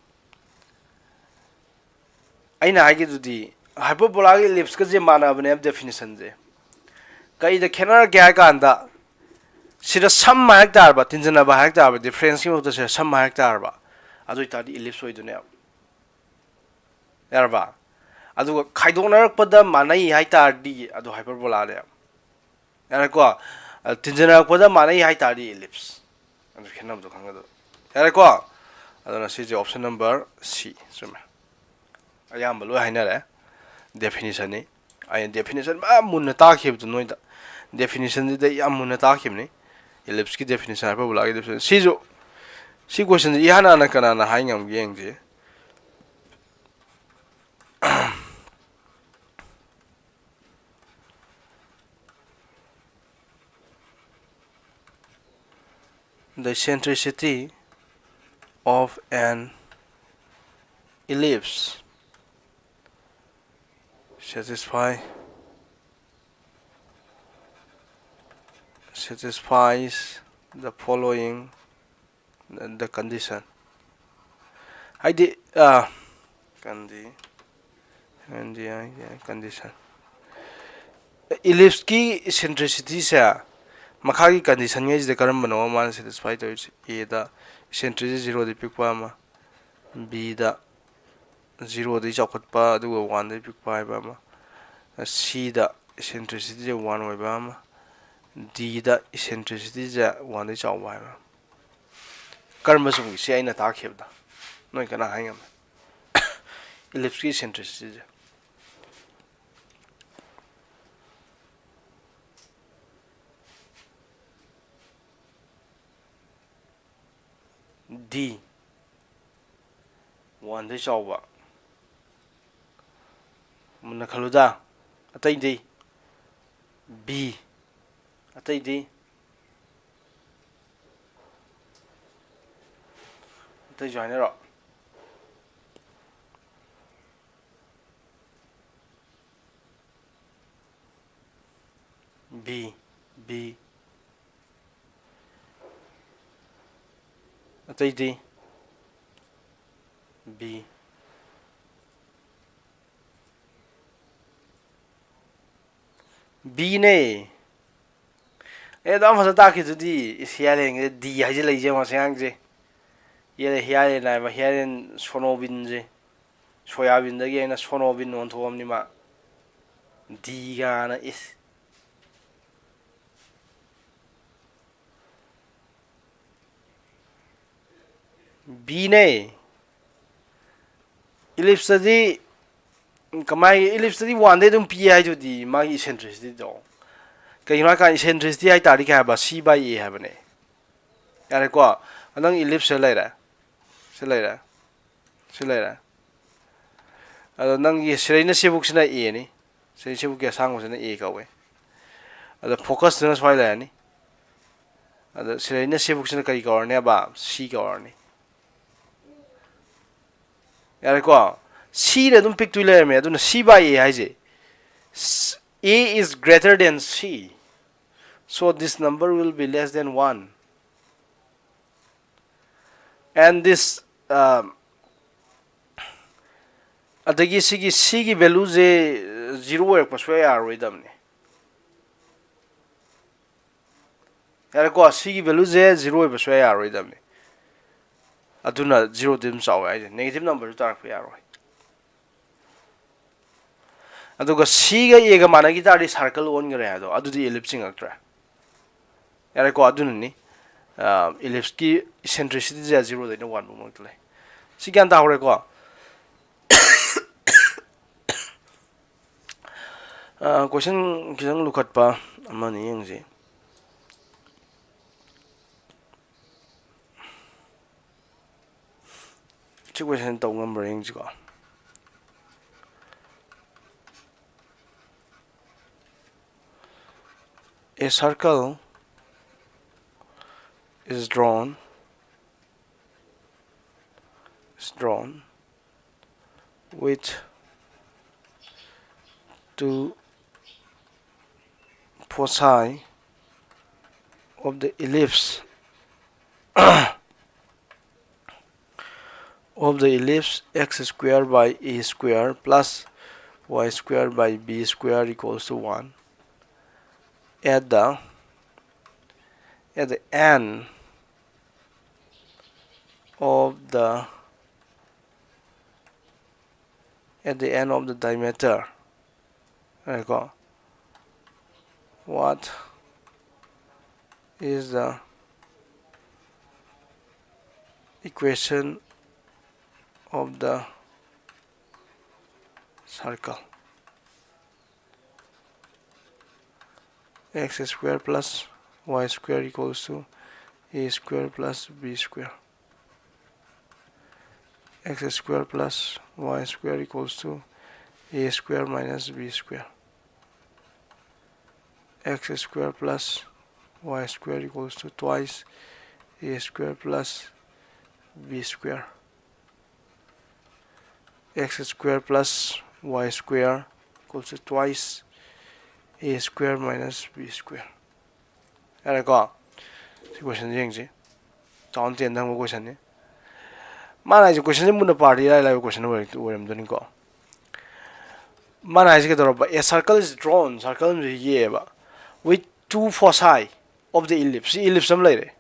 ꯑꯩꯅ ꯍꯥꯏꯈꯤꯗꯨꯗꯤ, hyperbola ꯒ ellipse ꯀꯁꯦ ꯃꯥꯟꯅꯕꯅꯦꯕ definition ꯁꯦ꯫ ꯀꯩꯗ ꯈꯦꯠꯅꯔꯛꯀꯦ ꯍꯥꯏ ꯀꯥꯟꯗ, ꯁꯤꯗ ꯁꯝ ꯍꯥꯏꯔꯛ ꯇꯥꯔꯕ, ꯇꯤꯟꯖꯟꯅꯕ ꯍꯥꯏꯔꯛ ꯇꯥꯔꯕ, difference ꯀꯤ ꯃꯍꯨꯠꯇ ꯁꯤꯗ ꯁꯝ ꯍꯥꯏꯔꯛ ꯇꯥꯔꯕ, ꯑꯗꯨ ꯑꯣꯏꯇꯥꯔꯗꯤ ellipse ꯑꯣꯏꯗꯣꯏꯅꯦꯕ꯫ ꯌꯥꯔꯕ? ꯑꯗꯨꯒ ꯈꯥꯏꯗꯣꯛꯅꯔꯛꯄꯗ ꯃꯥꯟꯅꯩ ꯍꯥꯏ ꯇꯥꯔꯗꯤ ꯑꯗꯨ hyperbola ꯅꯦꯕ꯫ ꯌꯥꯔꯦꯀꯣ? ꯑ, ꯇꯤꯟꯖꯟꯅꯔꯛꯄꯗ ꯃꯥꯟꯅꯩ ꯍꯥꯏ ꯇꯥꯔꯗꯤ ellipse꯫ ꯑꯗꯨ ꯈꯦꯠꯅꯕꯗꯣ ꯈꯪꯒꯗꯕ꯫ ꯌꯥꯔꯦꯀꯣ? ꯑꯗꯨꯅ ꯁꯤꯁꯦ option number C ꯆꯨꯝꯃꯦ꯫ ꯑꯌꯥꯝꯕ ꯂꯣꯏ ꯍꯥꯏꯅꯔꯦ꯫ Definition ꯅꯤ꯫ ꯑꯩꯅ definition ꯃꯌꯥꯝ ꯃꯨꯟꯅ ꯇꯥꯛꯈꯤꯕꯗꯣ ꯅꯣꯏꯗ꯫ Definition ꯁꯤꯗ ꯌꯥꯝ ꯃꯨꯟꯅ ꯇꯥꯛꯈꯤꯕꯅꯤ꯫ Ellipse ꯀꯤ definition, hyperbola ꯒꯤ definition꯫ ꯁꯤꯁꯨ, ꯁꯤ question ꯁꯤ ꯏꯍꯥꯟ ꯍꯥꯟꯅ ꯀꯅꯥꯅ ꯍꯥꯏ ꯉꯝꯒꯦ ꯌꯦꯡꯁꯤ꯫ The centricity of an ellipse satisfy, satisfies the following, the condition. ꯍꯥꯏꯗꯤ, ꯑ, condi-, condi-, condition. Ellipseꯀꯤ eccentricityꯁꯦ ꯃꯈꯥꯒꯤ conditionꯉꯩꯁꯤꯗ ꯀꯔꯝꯕꯅꯣ ꯃꯥꯅ satisfy ꯇꯧꯔꯤꯁꯦ? Aꯗ eccentricity zeroꯗꯤ ꯄꯤꯛꯄ ꯑꯃ, Bꯗ zeroꯗꯒꯤ ꯆꯥꯎꯈꯠꯄ ꯑꯗꯨꯒ oneꯗꯒꯤ ꯄꯤꯛꯄ ꯍꯥꯏꯕ ꯑꯃ, Cꯗ eccentricityꯁꯦ one ꯑꯣꯏꯕ ꯑꯃ, Dꯗ eccentricityꯁꯦ oneꯗꯒꯤ ꯆꯥꯎꯕ ꯍꯥꯏꯕ ꯑꯃ꯫ ꯀꯔꯝꯕ ꯆꯨꯝꯒꯦ? ꯁꯤ ꯑꯩꯅ ꯇꯥꯛꯈꯤꯕꯗ ꯅꯣꯏ ꯀꯅꯥ ꯍꯥꯏ ꯉꯝꯃꯦ? Ellipseꯀꯤ eccentricityꯁꯦ꯫ D, oneꯗꯩ ꯆꯥꯎꯕ꯫ ꯃꯨꯟꯅ ꯈꯜꯂꯨꯗ꯫ ꯑꯇꯩꯗꯤ? B꯫ ꯑꯇꯩꯗꯤ? ꯑꯇꯩꯁꯨ ꯍꯥꯏꯅꯔꯣ꯫ B, B꯫ ꯑꯇꯩꯗꯤ? B꯫ Bꯅꯦ꯫ ꯑꯦ, ꯑꯗꯨꯝ ꯐꯖꯅ ꯇꯥꯛꯈꯤꯗꯨꯗꯤ꯫ ꯏꯁ, ꯍꯤꯌꯥꯔ ꯌꯦꯟꯒꯤꯗ D ꯍꯥꯏꯖꯤꯜꯂꯛꯏꯁꯦ ꯌꯦꯡꯉꯣ, ꯃꯁꯤ ꯑꯉꯥꯡꯁꯦ꯫ ꯌꯦꯜꯂꯦ, ꯍꯤꯌꯥꯔ ꯌꯦꯟ ꯍꯥꯏꯕ, ꯍꯤꯌꯥꯔ ꯌꯦꯟ ꯁꯣꯅꯣꯕꯤꯟꯁꯦ꯫ ꯁꯣꯌꯥꯕꯤꯟꯗꯒꯤ ꯑꯩꯅ ꯁꯣꯅꯣꯕꯤꯟ ꯑꯣꯟꯊꯣꯛꯑꯕꯅꯤ ꯃꯥ꯫ D ꯀꯥꯏꯅ, ꯏꯁ꯫ Bꯅꯦ꯫ Ellipseꯇꯗꯤ ꯀꯃꯥꯏ, ellipseꯇꯗꯤ oneꯗꯩ ꯑꯗꯨꯝ ꯄꯤ ꯍꯥꯏꯗꯨꯗꯤ ꯃꯥꯒꯤ eccentricityꯗꯣ꯫ ꯀꯩꯒꯤꯅꯣ ꯍꯥꯏ ꯀꯥꯟꯗ eccentricity ꯍꯥꯏ ꯇꯥꯔꯗꯤ ꯀꯩ ꯍꯥꯏꯕ? C by A ꯍꯥꯏꯕꯅꯦ꯫ ꯌꯥꯔꯦꯀꯣ? ꯅꯪ ellipse ꯁꯤꯗ ꯂꯩꯔꯦ꯫ ꯁꯤ ꯂꯩꯔꯦ꯫ ꯁꯤ ꯂꯩꯔꯦ꯫ ꯑꯗꯣ ꯅꯪꯒꯤ ꯁꯤꯗꯩꯅ ꯁꯤꯕꯨꯛꯁꯤꯅ Aꯅꯤ꯫ ꯁꯤꯗꯩ ꯁꯤꯕꯨꯛꯀꯤ ꯑꯁꯥꯡꯕꯁꯤꯅ A ꯀꯧꯋꯦ꯫ ꯑꯗꯣ focusꯇꯨꯅ ꯁ꯭ꯋꯥꯏ ꯂꯩꯔꯅꯤ꯫ ꯑꯗꯣ ꯁꯤꯗꯩꯅ ꯁꯤꯕꯨꯛꯁꯤꯅ ꯀꯔꯤ ꯀꯧꯔꯅꯦꯕ? C ꯀꯧꯔꯅꯤ꯫ ꯌꯥꯔꯦꯀꯣ? Cꯅ ꯑꯗꯨꯝ ꯄꯤꯛꯇꯣꯏ ꯂꯩꯔꯝꯃꯦ꯫ ꯑꯗꯨꯅ C by A ꯍꯥꯏꯁꯦ, s-, A is greater than C. So this number will be less than one. And this, um, ꯑꯗꯒꯤ ꯁꯤꯒꯤ Cꯒꯤ valueꯁꯦ zero ꯑꯣꯏꯔꯛꯄ ꯁꯨꯡꯌꯥ ꯌꯥꯔꯔꯣꯏꯗꯕꯅꯤ꯫ ꯌꯥꯔꯦꯀꯣ, ꯁꯤꯒꯤ value ꯁꯦ zero ꯑꯣꯏꯕ ꯁꯨꯡꯌꯥ ꯌꯥꯔꯣꯏꯗꯕꯅꯤ꯫ ꯑꯗꯨꯅ zero ꯗꯤ ꯑꯗꯨꯝ ꯆꯥꯎꯋꯦ ꯍꯥꯏꯁꯦ, negative number ꯁꯨ ꯇꯥꯔꯛꯄ ꯌꯥꯔꯣꯏ꯫ ꯑꯗꯨꯒ C ꯒ A ꯒ ꯃꯥꯟꯅꯈꯤ ꯇꯥꯔꯗꯤ circle ꯑꯣꯟꯈ꯭ꯔꯦ ꯍꯥꯏꯗꯣ, ꯑꯗꯨꯗꯤ ellipse ꯆꯤꯡꯉꯛꯇ꯭ꯔꯦ꯫ ꯌꯥꯔꯦꯀꯣ, ꯑꯗꯨꯅꯅꯤ, ꯑ, ellipse ꯀꯤ eccentricity ꯁꯦ zero ꯗꯩꯅ one ꯐꯥꯎ ꯃꯔꯛꯇ ꯂꯩ꯫ ꯁꯤ ꯒ꯭ꯌꯥꯟ ꯇꯥꯍꯧꯔꯦꯀꯣ? ꯑ, question ꯈꯤꯇꯪ ꯂꯨꯈꯠꯄ ꯑꯃꯅꯤ ꯌꯦꯡꯁꯤ꯫ ꯁꯤ question ꯇꯧ ꯉꯝꯕ꯭ꯔꯥ ꯌꯦꯡꯁꯤꯀꯣ꯫ A circle is drawn, is drawn with two foci of the ellipse of the ellipse x square by a square plus y square by b square equals to one at the, at the end of the, at the end of the diameter. ꯉꯥꯏꯈꯣ꯫ What is the equation of the circle? X square plus y square equals to a square plus b square. X square plus y square equals to a square minus b square. X square plus y square equals to twice a square plus b square. X square plus y square equals to twice a square minus b square. ꯌꯥꯔꯦꯀꯣ? ꯁꯤ question ꯁꯦ ꯌꯦꯡꯁꯤ꯫ ꯆꯥꯎꯅ ꯇꯦꯟꯗ ꯍꯪꯕ question ꯅꯤ꯫ ꯃꯥꯅ ꯍꯥꯏꯁꯦ question ꯁꯦ ꯃꯨꯟꯅ ꯄꯥꯔꯗꯤ ꯏꯔꯥꯏ ꯂꯥꯏꯕ question ꯑꯣꯏꯔꯛ-, ꯑꯣꯏꯔꯝꯗꯣꯏꯅꯤꯀꯣ꯫ ꯃꯥꯅ ꯍꯥꯏꯁꯦ ꯀꯩꯗꯧꯔꯕ? A circle is drawn, circle ꯑꯃꯁꯨ ꯌꯦꯛꯑꯦꯕ, with two foci, of the ellipse. ꯁꯤ ellipse ꯑꯃ ꯂꯩꯔꯦ.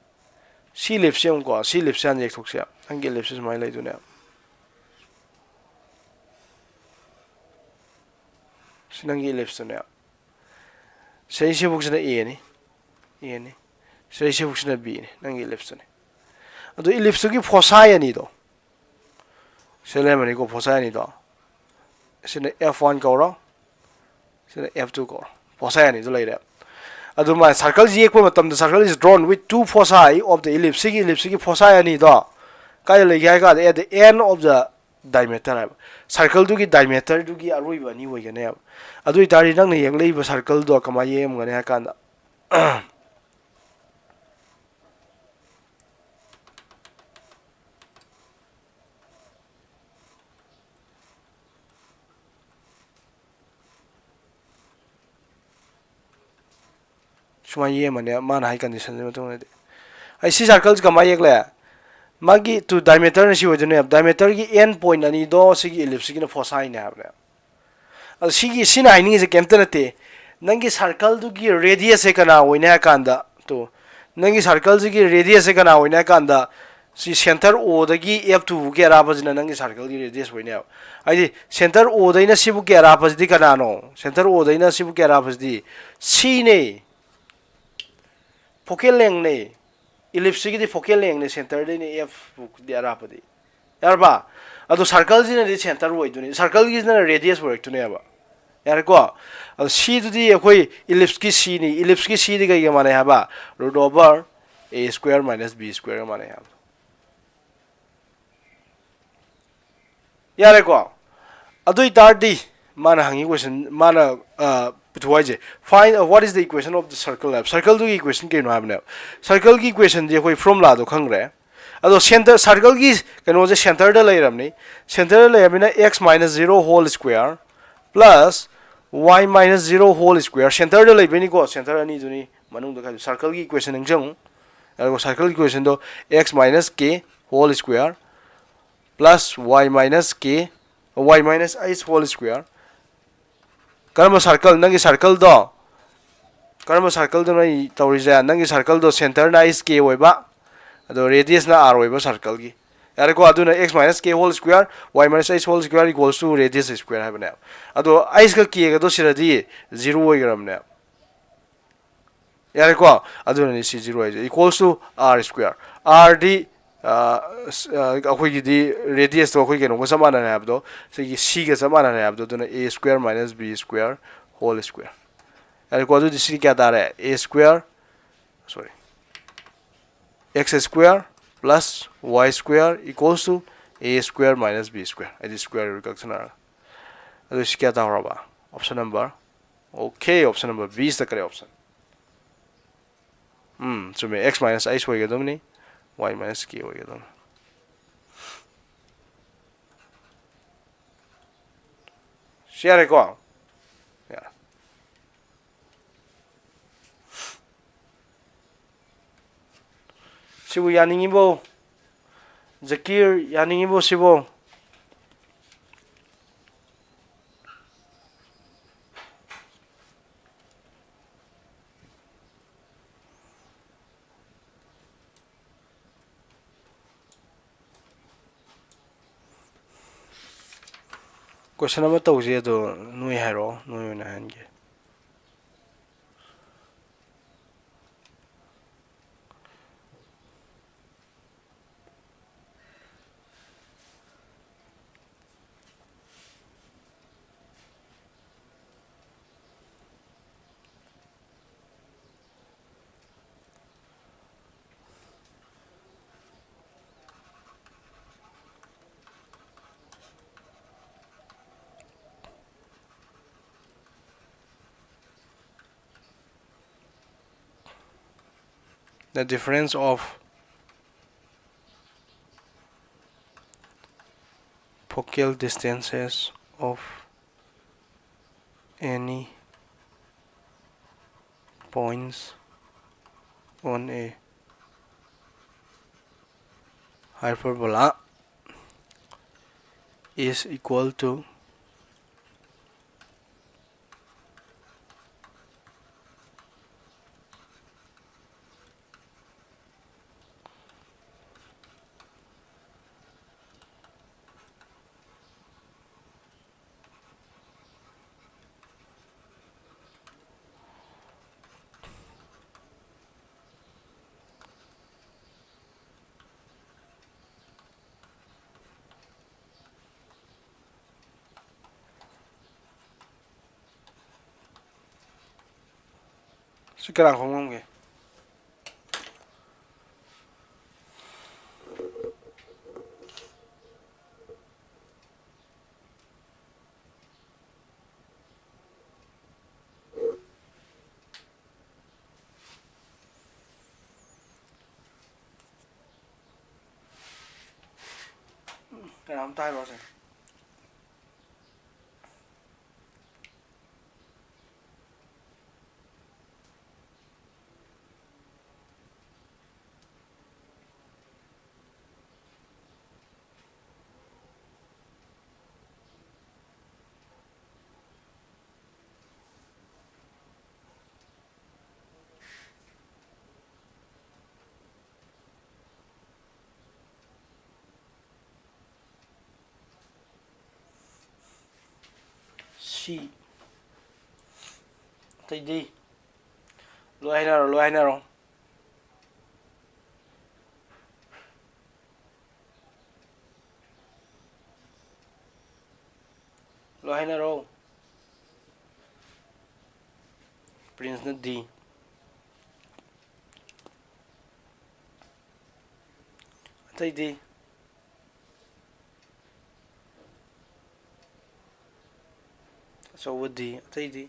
ꯁꯤ ellipse ꯁꯦ ꯌꯦꯡꯉꯨꯀꯣ, ꯁꯤ ellipse ꯁꯦ ꯍꯥꯟꯅ ꯌꯦꯛꯊꯣꯛꯁꯦ. ꯅꯪꯒꯤ ellipse ꯁꯦ ꯁꯨꯃꯥꯏꯅ ꯂꯩꯗꯣꯏꯅꯦ. ꯁꯤ ꯅꯪꯒꯤ ellipse ꯇꯨꯅꯦ. ꯁꯤꯗꯩ ꯁꯤꯕꯨꯛꯁꯤꯅ A ꯅꯤ, A ꯅꯤ. ꯁꯤꯗꯩ ꯁꯤꯕꯨꯛꯁꯤꯅ B ꯅꯤ, ꯅꯪꯒꯤ ellipse ꯇꯨꯅꯤ. ꯑꯗꯨ ellipse ꯇꯨꯒꯤ foci ꯑꯅꯤꯗꯣ, ꯁꯤ ꯂꯩꯔꯝꯃꯅꯤꯀꯣ, foci ꯑꯅꯤꯗꯣ. ꯁꯤꯅ F one ꯀꯧꯔꯣ, ꯁꯤꯅ F two ꯀꯧꯔꯣ. Foci ꯑꯅꯤꯗꯣ ꯂꯩꯔꯦ. ꯑꯗꯨꯃꯥꯏꯅ circle ꯁꯤ ꯌꯦꯛꯄ ꯃꯇꯝꯗ, circle is drawn with two foci of the ellipse. ꯁꯤꯒꯤ ellipse ꯁꯤꯒꯤ foci ꯑꯅꯤꯗꯣ ꯀꯥꯏꯗ ꯂꯩꯒꯦ ꯍꯥꯏ ꯀꯥꯟꯗ, at the end of the diameter ꯍꯥꯏꯕ, circle ꯗꯨꯒꯤ diameter ꯗꯨꯒꯤ ꯑꯔꯣꯏꯕ ꯑꯅꯤ ꯑꯣꯏꯒꯅꯦꯕ. ꯑꯗꯨ ꯑꯣꯏꯇꯥꯔꯗꯤ ꯅꯪꯅ ꯌꯦꯛꯂꯛꯏꯕ circle ꯗꯣ ꯀꯃꯥꯏꯅ ꯌꯦꯛꯂꯝꯒꯅꯤ ꯍꯥꯏ ꯀꯥꯟꯗ, ꯁꯨꯃꯥꯏꯅ ꯌꯦꯡꯕꯅꯦ ꯃꯥꯅ ꯍꯥꯏ condition ꯁꯤ ꯃꯇꯨꯡ ꯏꯟꯅꯗꯤ. ꯑꯩ ꯁꯤ circle ꯁꯤ ꯀꯃꯥꯏꯅ ꯌꯦꯛꯂꯦ? ꯃꯥꯒꯤ to diameter ꯅ ꯁꯤ ꯑꯣꯏꯗꯣꯏꯅꯦꯕ. Diameter ꯒꯤ end point ꯑꯅꯤꯗꯣ ꯁꯤꯒꯤ ellipse ꯁꯤꯒꯤꯅ foci ꯅꯦ ꯍꯥꯏꯕꯅꯦ. ꯑꯗꯣ ꯁꯤꯒꯤ, ꯁꯤꯅ ꯍꯥꯏꯅꯤꯡꯉꯤꯁꯦ ꯀꯩꯝꯇ ꯅꯠꯇꯦ. ꯅꯪꯒꯤ circle ꯗꯨꯒꯤ radius ꯁꯦ ꯀꯅꯥ ꯑꯣꯏꯅꯤ ꯍꯥꯏ ꯀꯥꯟꯗ, ꯇꯨ, ꯅꯪꯒꯤ circle ꯁꯤꯒꯤ radius ꯁꯦ ꯀꯅꯥ ꯑꯣꯏꯅꯤ ꯍꯥꯏ ꯀꯥꯟꯗ, ꯁꯤ center O ꯗꯒꯤ F two ꯐꯥꯎꯒꯤ ꯑꯔꯥꯞꯄꯁꯤꯅ ꯅꯪꯒꯤ circle ꯒꯤ radius ꯑꯣꯏꯅꯦꯕ. ꯍꯥꯏꯗꯤ center O ꯗꯩꯅ ꯁꯤꯕꯨꯛꯀꯤ ꯑꯔꯥꯞꯄꯁꯤꯗꯤ ꯀꯅꯥꯅꯣ? Center O ꯗꯩꯅ ꯁꯤꯕꯨꯛꯀꯤ ꯑꯔꯥꯞꯄꯁꯤꯗꯤ C ꯅꯦ. Focal length ꯅꯦ. Ellipse ꯁꯤꯒꯤꯗꯤ focal length ꯅꯦ, center ꯗꯩꯅꯦ F ꯐꯥꯎꯗꯤ ꯑꯔꯥꯞꯄꯗꯤ. ꯌꯥꯔꯕ? ꯑꯗꯣ circle ꯁꯤꯅꯗꯤ center ꯑꯣꯏꯗꯣꯏꯅꯤ, circle ꯒꯤꯁꯤꯅ radius ꯑꯣꯏꯔꯛꯇꯣꯏꯅꯦꯕ. ꯌꯥꯔꯦꯀꯣ? ꯑꯗꯣ C ꯗꯨꯗꯤ ꯑꯩꯈꯣꯏ ellipse ꯀꯤ C ꯅꯤ, ellipse ꯀꯤ C ꯗꯤ ꯀꯩꯒ ꯃꯥꯟꯅꯩ ꯍꯥꯏꯕ? Root over A square minus B square ꯒ ꯃꯥꯟꯅꯩ ꯍꯥꯏꯕ. ꯌꯥꯔꯦꯀꯣ? ꯑꯗꯨ ꯑꯣꯏꯇꯥꯔꯗꯤ ꯃꯥꯅ ꯍꯪꯉꯤ question, ꯃꯥꯅ, ꯑ, ꯄꯨꯊꯣꯛ ꯍꯥꯏꯁꯦ, find, uh, what is the equation of the circle ꯍꯥꯏꯕ. Circle ꯗꯨꯒꯤ equation ꯀꯩꯅꯣ ꯍꯥꯏꯕꯅꯦꯕ. Circle ꯒꯤ equation ꯗꯤ ꯑꯩꯈꯣꯏ formula ꯗꯣ ꯈꯪꯈ꯭ꯔꯦ. ꯑꯗꯣ center, circle ꯒꯤ ꯀꯩꯅꯣꯁꯦ center ꯗ ꯂꯩꯔꯕꯅꯤ. Center ꯗ ꯂꯩꯔꯕꯅꯤꯅ x minus zero whole square plus y minus zero whole square, center ꯗ ꯂꯩꯕꯩꯅꯤꯀꯣ, center ꯑꯅꯤꯗꯨꯅꯤ ꯃꯅꯨꯡꯗ ꯈꯥꯏꯗꯣꯛ. Circle ꯒꯤ equation ꯅꯤꯡꯁꯤꯡꯉꯨ. ꯑꯗꯨꯒ circle equation ꯗꯣ x minus k whole square plus y minus k, y minus h whole square. ꯀꯔꯝꯕ circle? ꯅꯪꯒꯤ circle ꯗꯣ ꯀꯔꯝꯕ circle ꯗꯅꯣ ꯑꯩ ꯇꯧꯔꯤꯁꯦ? ꯅꯪꯒꯤ circle ꯗꯣ centre ꯅ h ꯀꯦ ꯑꯣꯏꯕ, ꯑꯗꯣ radius ꯅ r ꯑꯣꯏꯕ circle ꯒꯤ꯫ ꯌꯥꯔꯦꯀꯣ? ꯑꯗꯨꯅ x minus k whole square, y minus h whole square equals to radius square ꯍꯥꯏꯕꯅꯦꯕ꯫ ꯑꯗꯣ h ꯀ k ꯒꯗꯣ ꯁꯤꯔꯗꯤ zero ꯑꯣꯏꯈ꯭ꯔꯕꯅꯦꯕ꯫ ꯌꯥꯔꯦꯀꯣ? ꯑꯗꯨꯅꯅꯤ ꯁꯤ zero ꯍꯥꯏꯁꯦ, equals to r square꯫ R ꯗꯤ, ꯑ, ꯑꯩꯈꯣꯏꯒꯤꯗꯤ radius ꯇꯣ ꯑꯩꯈꯣꯏ ꯀꯩꯅꯣꯒ ꯆꯞ ꯃꯥꯟꯅꯔꯦ ꯍꯥꯏꯕꯗꯣ, ꯁꯤꯒꯤ c ꯒ ꯆꯞ ꯃꯥꯟꯅꯔꯦ ꯍꯥꯏꯕꯗꯣ, ꯑꯗꯨꯅ a square minus b square whole square꯫ ꯌꯥꯔꯦꯀꯣ? ꯑꯗꯨꯗꯤ ꯁꯤꯗꯤ ꯀꯌꯥ ꯇꯥꯔꯦ? A square, sorry, x square plus y square equals to a square minus b square꯫ ꯑꯩꯗꯤ square root ꯀꯛꯁꯤꯟꯅꯔꯒ꯫ ꯑꯗꯨ ꯁꯤ ꯀꯌꯥ ꯇꯥꯍꯧꯔꯕ? Option number, okay, option number B ꯁꯤꯗ ꯀꯔꯤ option? ꯎꯝ, ꯆꯨꯝꯃꯦ, x minus h ꯑꯣꯏꯒꯗꯕꯅꯤ, y minus k ꯑꯣꯏꯒꯗꯕꯅꯤ꯫ ꯁꯤ ꯌꯥꯔꯦꯀꯣ? ꯌꯥꯔꯦ꯫ ꯁꯤꯕꯨ ꯌꯥꯅꯤꯡꯉꯤꯕꯣ? ꯖꯀꯤꯔ, ꯌꯥꯅꯤꯡꯉꯤꯕꯣ ꯁꯤꯕꯣ? Question ꯑꯃ ꯇꯧꯁꯦ, ꯑꯗꯣ ꯅꯣꯏ ꯍꯥꯏꯔꯛꯑꯣ, ꯅꯣꯏ ꯑꯣꯏꯅ ꯍꯥꯏꯍꯟꯒꯦ꯫ The difference of focal distances of any points on a hyperbola is equal to ꯁꯤ ꯀꯅꯥ ꯈꯣꯡꯉꯝꯒꯦ? ꯀꯅꯥꯝꯇ ꯍꯥꯏꯔꯛꯑꯣꯁꯦ꯫ ꯁꯤ꯫ ꯑꯇꯩꯗꯤ? ꯂꯣꯏ ꯍꯥꯏꯅꯔꯣ, ꯂꯣꯏ ꯍꯥꯏꯅꯔꯣ꯫ ꯂꯣꯏ ꯍꯥꯏꯅꯔꯣ꯫ ꯄ꯭ꯔꯤꯟꯁꯅ ꯗꯤ꯫ ꯑꯇꯩꯗꯤ? ꯑꯆꯧꯕ ꯗꯤ꯫ ꯑꯇꯩꯗꯤ?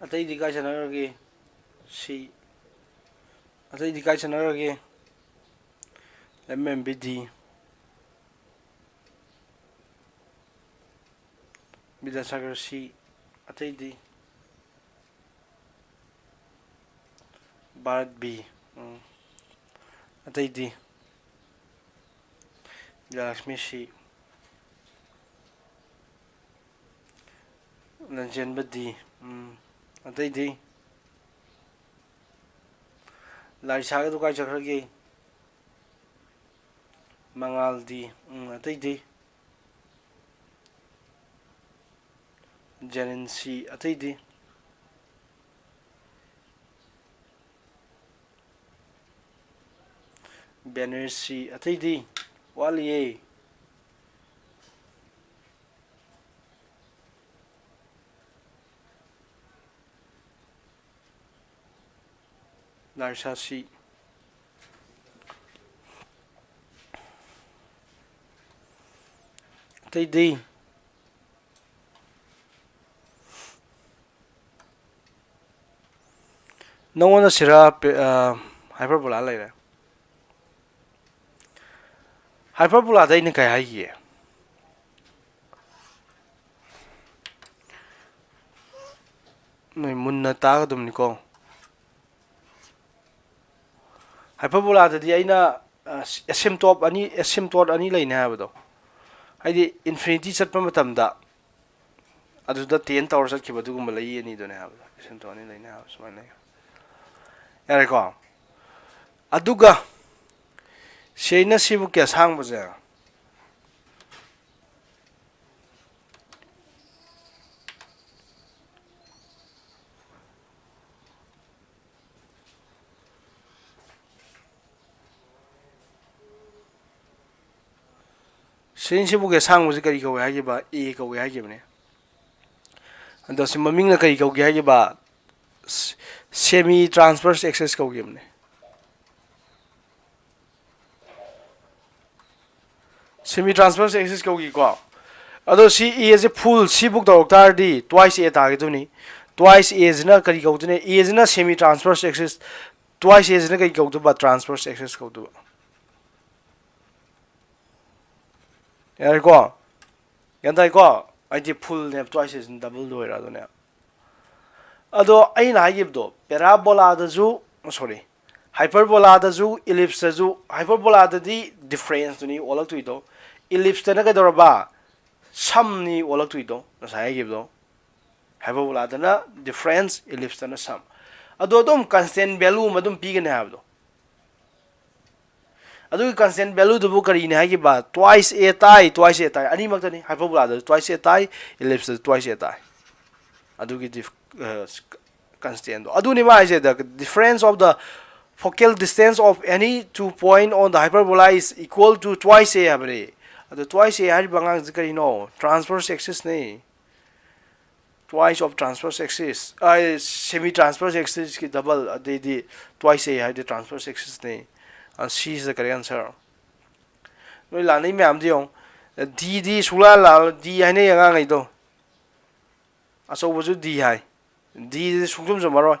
ꯑꯇꯩꯗꯤ ꯀꯥꯏ ꯆꯠꯅꯈ꯭ꯔꯒꯦ? ꯁꯤ꯫ ꯑꯇꯩꯗꯤ ꯀꯥꯏ ꯆꯠꯅꯈ꯭ꯔꯒꯦ? M M B D. Vidyasagar C. ꯑꯇꯩꯗꯤ? ꯚꯥꯔꯠ ꯕꯤ꯫ ꯎꯝ꯫ ꯑꯇꯩꯗꯤ? ꯕꯤꯗ꯭ꯌꯥꯂꯛꯁꯃꯤ ꯁꯤ꯫ ꯂꯟꯆꯦꯟꯕ ꯗꯤ꯫ ꯎꯝ꯫ ꯑꯇꯩꯗꯤ? ꯂꯥꯔꯤꯁꯥꯒꯗꯨ ꯀꯥꯏ ꯆꯠꯈ꯭ꯔꯒꯦ? ꯃꯉꯥꯜ ꯗꯤ꯫ ꯎꯝ, ꯑꯇꯩꯗꯤ? ꯖꯦꯅꯤꯟ ꯁꯤ꯫ ꯑꯇꯩꯗꯤ? Penersi ꯑꯇꯩꯗꯤ ꯋꯥꯠꯂꯤꯌꯦ꯫ Narsasi꯫ ꯑꯇꯩꯗꯤ? ꯅꯉꯣꯟꯗ ꯁꯤꯔ ꯄꯦ-, ꯑ, hyperbola ꯂꯩꯔꯦ꯫ Hyperbola ꯗ ꯑꯩꯅ ꯀꯩ ꯍꯥꯏꯈꯤꯒꯦ? ꯅꯣꯏ ꯃꯨꯟꯅ ꯇꯥꯒꯗꯕꯅꯤꯀꯣ꯫ Hyperbola ꯗꯗꯤ ꯑꯩꯅ, ꯑ, asymptote ꯑꯅꯤ, asymptote ꯑꯅꯤ ꯂꯩꯅꯤ ꯍꯥꯏꯕꯗꯣ, ꯍꯥꯏꯗꯤ infinity ꯆꯠꯄ ꯃꯇꯝꯗ ꯑꯗꯨꯗ tend ꯇꯧꯔ ꯆꯠꯈꯤꯕ ꯑꯗꯨꯒꯨꯝꯕ ꯂꯩ ꯑꯅꯤꯗꯨꯅꯦ ꯍꯥꯏꯕꯗꯣ, asymptote ꯑꯅꯤ ꯂꯩꯅꯤ ꯍꯥꯏꯕ ꯁꯨꯃꯥꯏꯅ ꯂꯩ꯫ ꯌꯥꯔꯦꯀꯣ? ꯑꯗꯨꯒ ꯁꯤꯅ ꯁꯤꯕꯨꯛꯀꯤ ꯑꯁꯥꯡꯕꯁꯦ꯫ ꯁꯤꯅ ꯁꯤꯕꯨꯛꯀꯤ ꯑꯁꯥꯡꯕꯁꯤ ꯀꯔꯤ ꯀꯧꯏ ꯍꯥꯏꯈꯤꯕ? A ꯀꯧꯏ ꯍꯥꯏꯈꯤꯕꯅꯦ꯫ ꯑꯗꯣ ꯁꯤ ꯃꯃꯤꯡꯅ ꯀꯔꯤ ꯀꯧꯒꯦ ꯍꯥꯏꯈꯤꯕ? Semi transverse axis ꯀꯧꯈꯤꯕꯅꯦ꯫ Semi transverse axis ꯀꯧꯈꯤꯀꯣ꯫ ꯑꯗꯣ ꯁꯤ A ꯁꯦ full ꯁꯤꯕꯨꯛ ꯇꯧꯔꯛ ꯇꯥꯔꯗꯤ twice A ꯇꯥꯒꯗꯣꯏꯅꯤ꯫ Twice A ꯁꯤꯅ ꯀꯔꯤ ꯀꯧꯗꯣꯏꯅꯣ? A ꯁꯤꯅ semi transverse axis, twice A ꯁꯤꯅ ꯀꯔꯤ ꯀꯧꯗꯣꯏꯕ? Transverse axis ꯀꯧꯗꯣꯏꯕ꯫ ꯌꯥꯔꯦꯀꯣ? ꯒ꯭ꯌꯥꯟ ꯇꯥꯏꯀꯣ? ꯑꯩꯗꯤ full ꯅꯦꯕ, twice A ꯁꯤꯅ double ꯗ ꯑꯣꯏꯔꯛꯑꯗꯣꯏꯅꯦ꯫ ꯑꯗꯣ ꯑꯩꯅ ꯍꯥꯏꯈꯤꯕꯗꯣ, parabola ꯗꯁꯨ, sorry, hyperbola ꯗꯁꯨ, ellipse ꯇꯁꯨ, hyperbola ꯗꯗꯤ difference ꯇꯨꯅꯤ ꯑꯣꯜꯂꯛꯇꯣꯏꯗꯣ, ellipse ꯇꯅ ꯀꯩꯗꯧꯔꯕ? Sum ꯅꯤ ꯑꯣꯜꯂꯛꯇꯣꯏꯗꯣ, ꯉꯁꯥꯏ ꯍꯥꯏꯈꯤꯕꯗꯣ꯫ Hyperbola ꯗꯅ difference, ellipse ꯇꯅ sum꯫ ꯑꯗꯣ ꯑꯗꯨꯝ constant value ꯑꯃ ꯑꯗꯨꯝ ꯄꯤꯒꯅꯤ ꯍꯥꯏꯕꯗꯣ꯫ ꯑꯗꯨꯒꯤ constant value ꯗꯨꯕꯨ ꯀꯔꯤꯅꯤ ꯍꯥꯏꯈꯤꯕ? Twice A ꯇꯥꯏ, twice A ꯇꯥꯏ, ꯑꯅꯤꯃꯛꯇꯅꯤ꯫ Hyperbola ꯗꯁꯨ twice A ꯇꯥꯏ, ellipse ꯇꯁꯨ twice A ꯇꯥꯏ꯫ ꯑꯗꯨꯒꯤ dif-, ꯑ, constant ꯗꯣ꯫ ꯑꯗꯨꯅꯤ ꯃꯥ ꯍꯥꯏꯁꯦ, the difference of the focal distance of any two point on the hyperbola is equal to twice a ꯍꯥꯏꯕꯅꯤ꯫ ꯑꯗꯣ twice a ꯍꯥꯏꯔꯤꯕ ꯑꯉꯥꯡꯁꯤ ꯀꯔꯤꯅꯣ? Transverse axis ꯅꯤ꯫ Twice of transverse axis, ꯑ, semi transverse axis ꯀꯤ double, ꯑꯗꯩꯗꯤ twice a ꯍꯥꯏꯗꯤ transverse axis ꯅꯤ꯫ ꯑ, C is the correct answer꯫ ꯅꯣꯏ ꯂꯥꯟꯅꯩ ꯃꯌꯥꯝꯗꯤ ꯌꯦꯡꯉꯣ꯫ D ꯗꯤ ꯁꯨꯡꯂꯥꯟ ꯂꯥꯜꯂꯣꯏ, D ꯍꯥꯏꯅꯩ ꯑꯉꯥꯡꯈꯩꯗꯣ꯫ ꯑꯆꯧꯕꯁꯨ D ꯍꯥꯏ꯫ D ꯗꯤ ꯁꯨꯡꯆꯨꯝ ꯆꯨꯝꯃꯔꯣꯏ꯫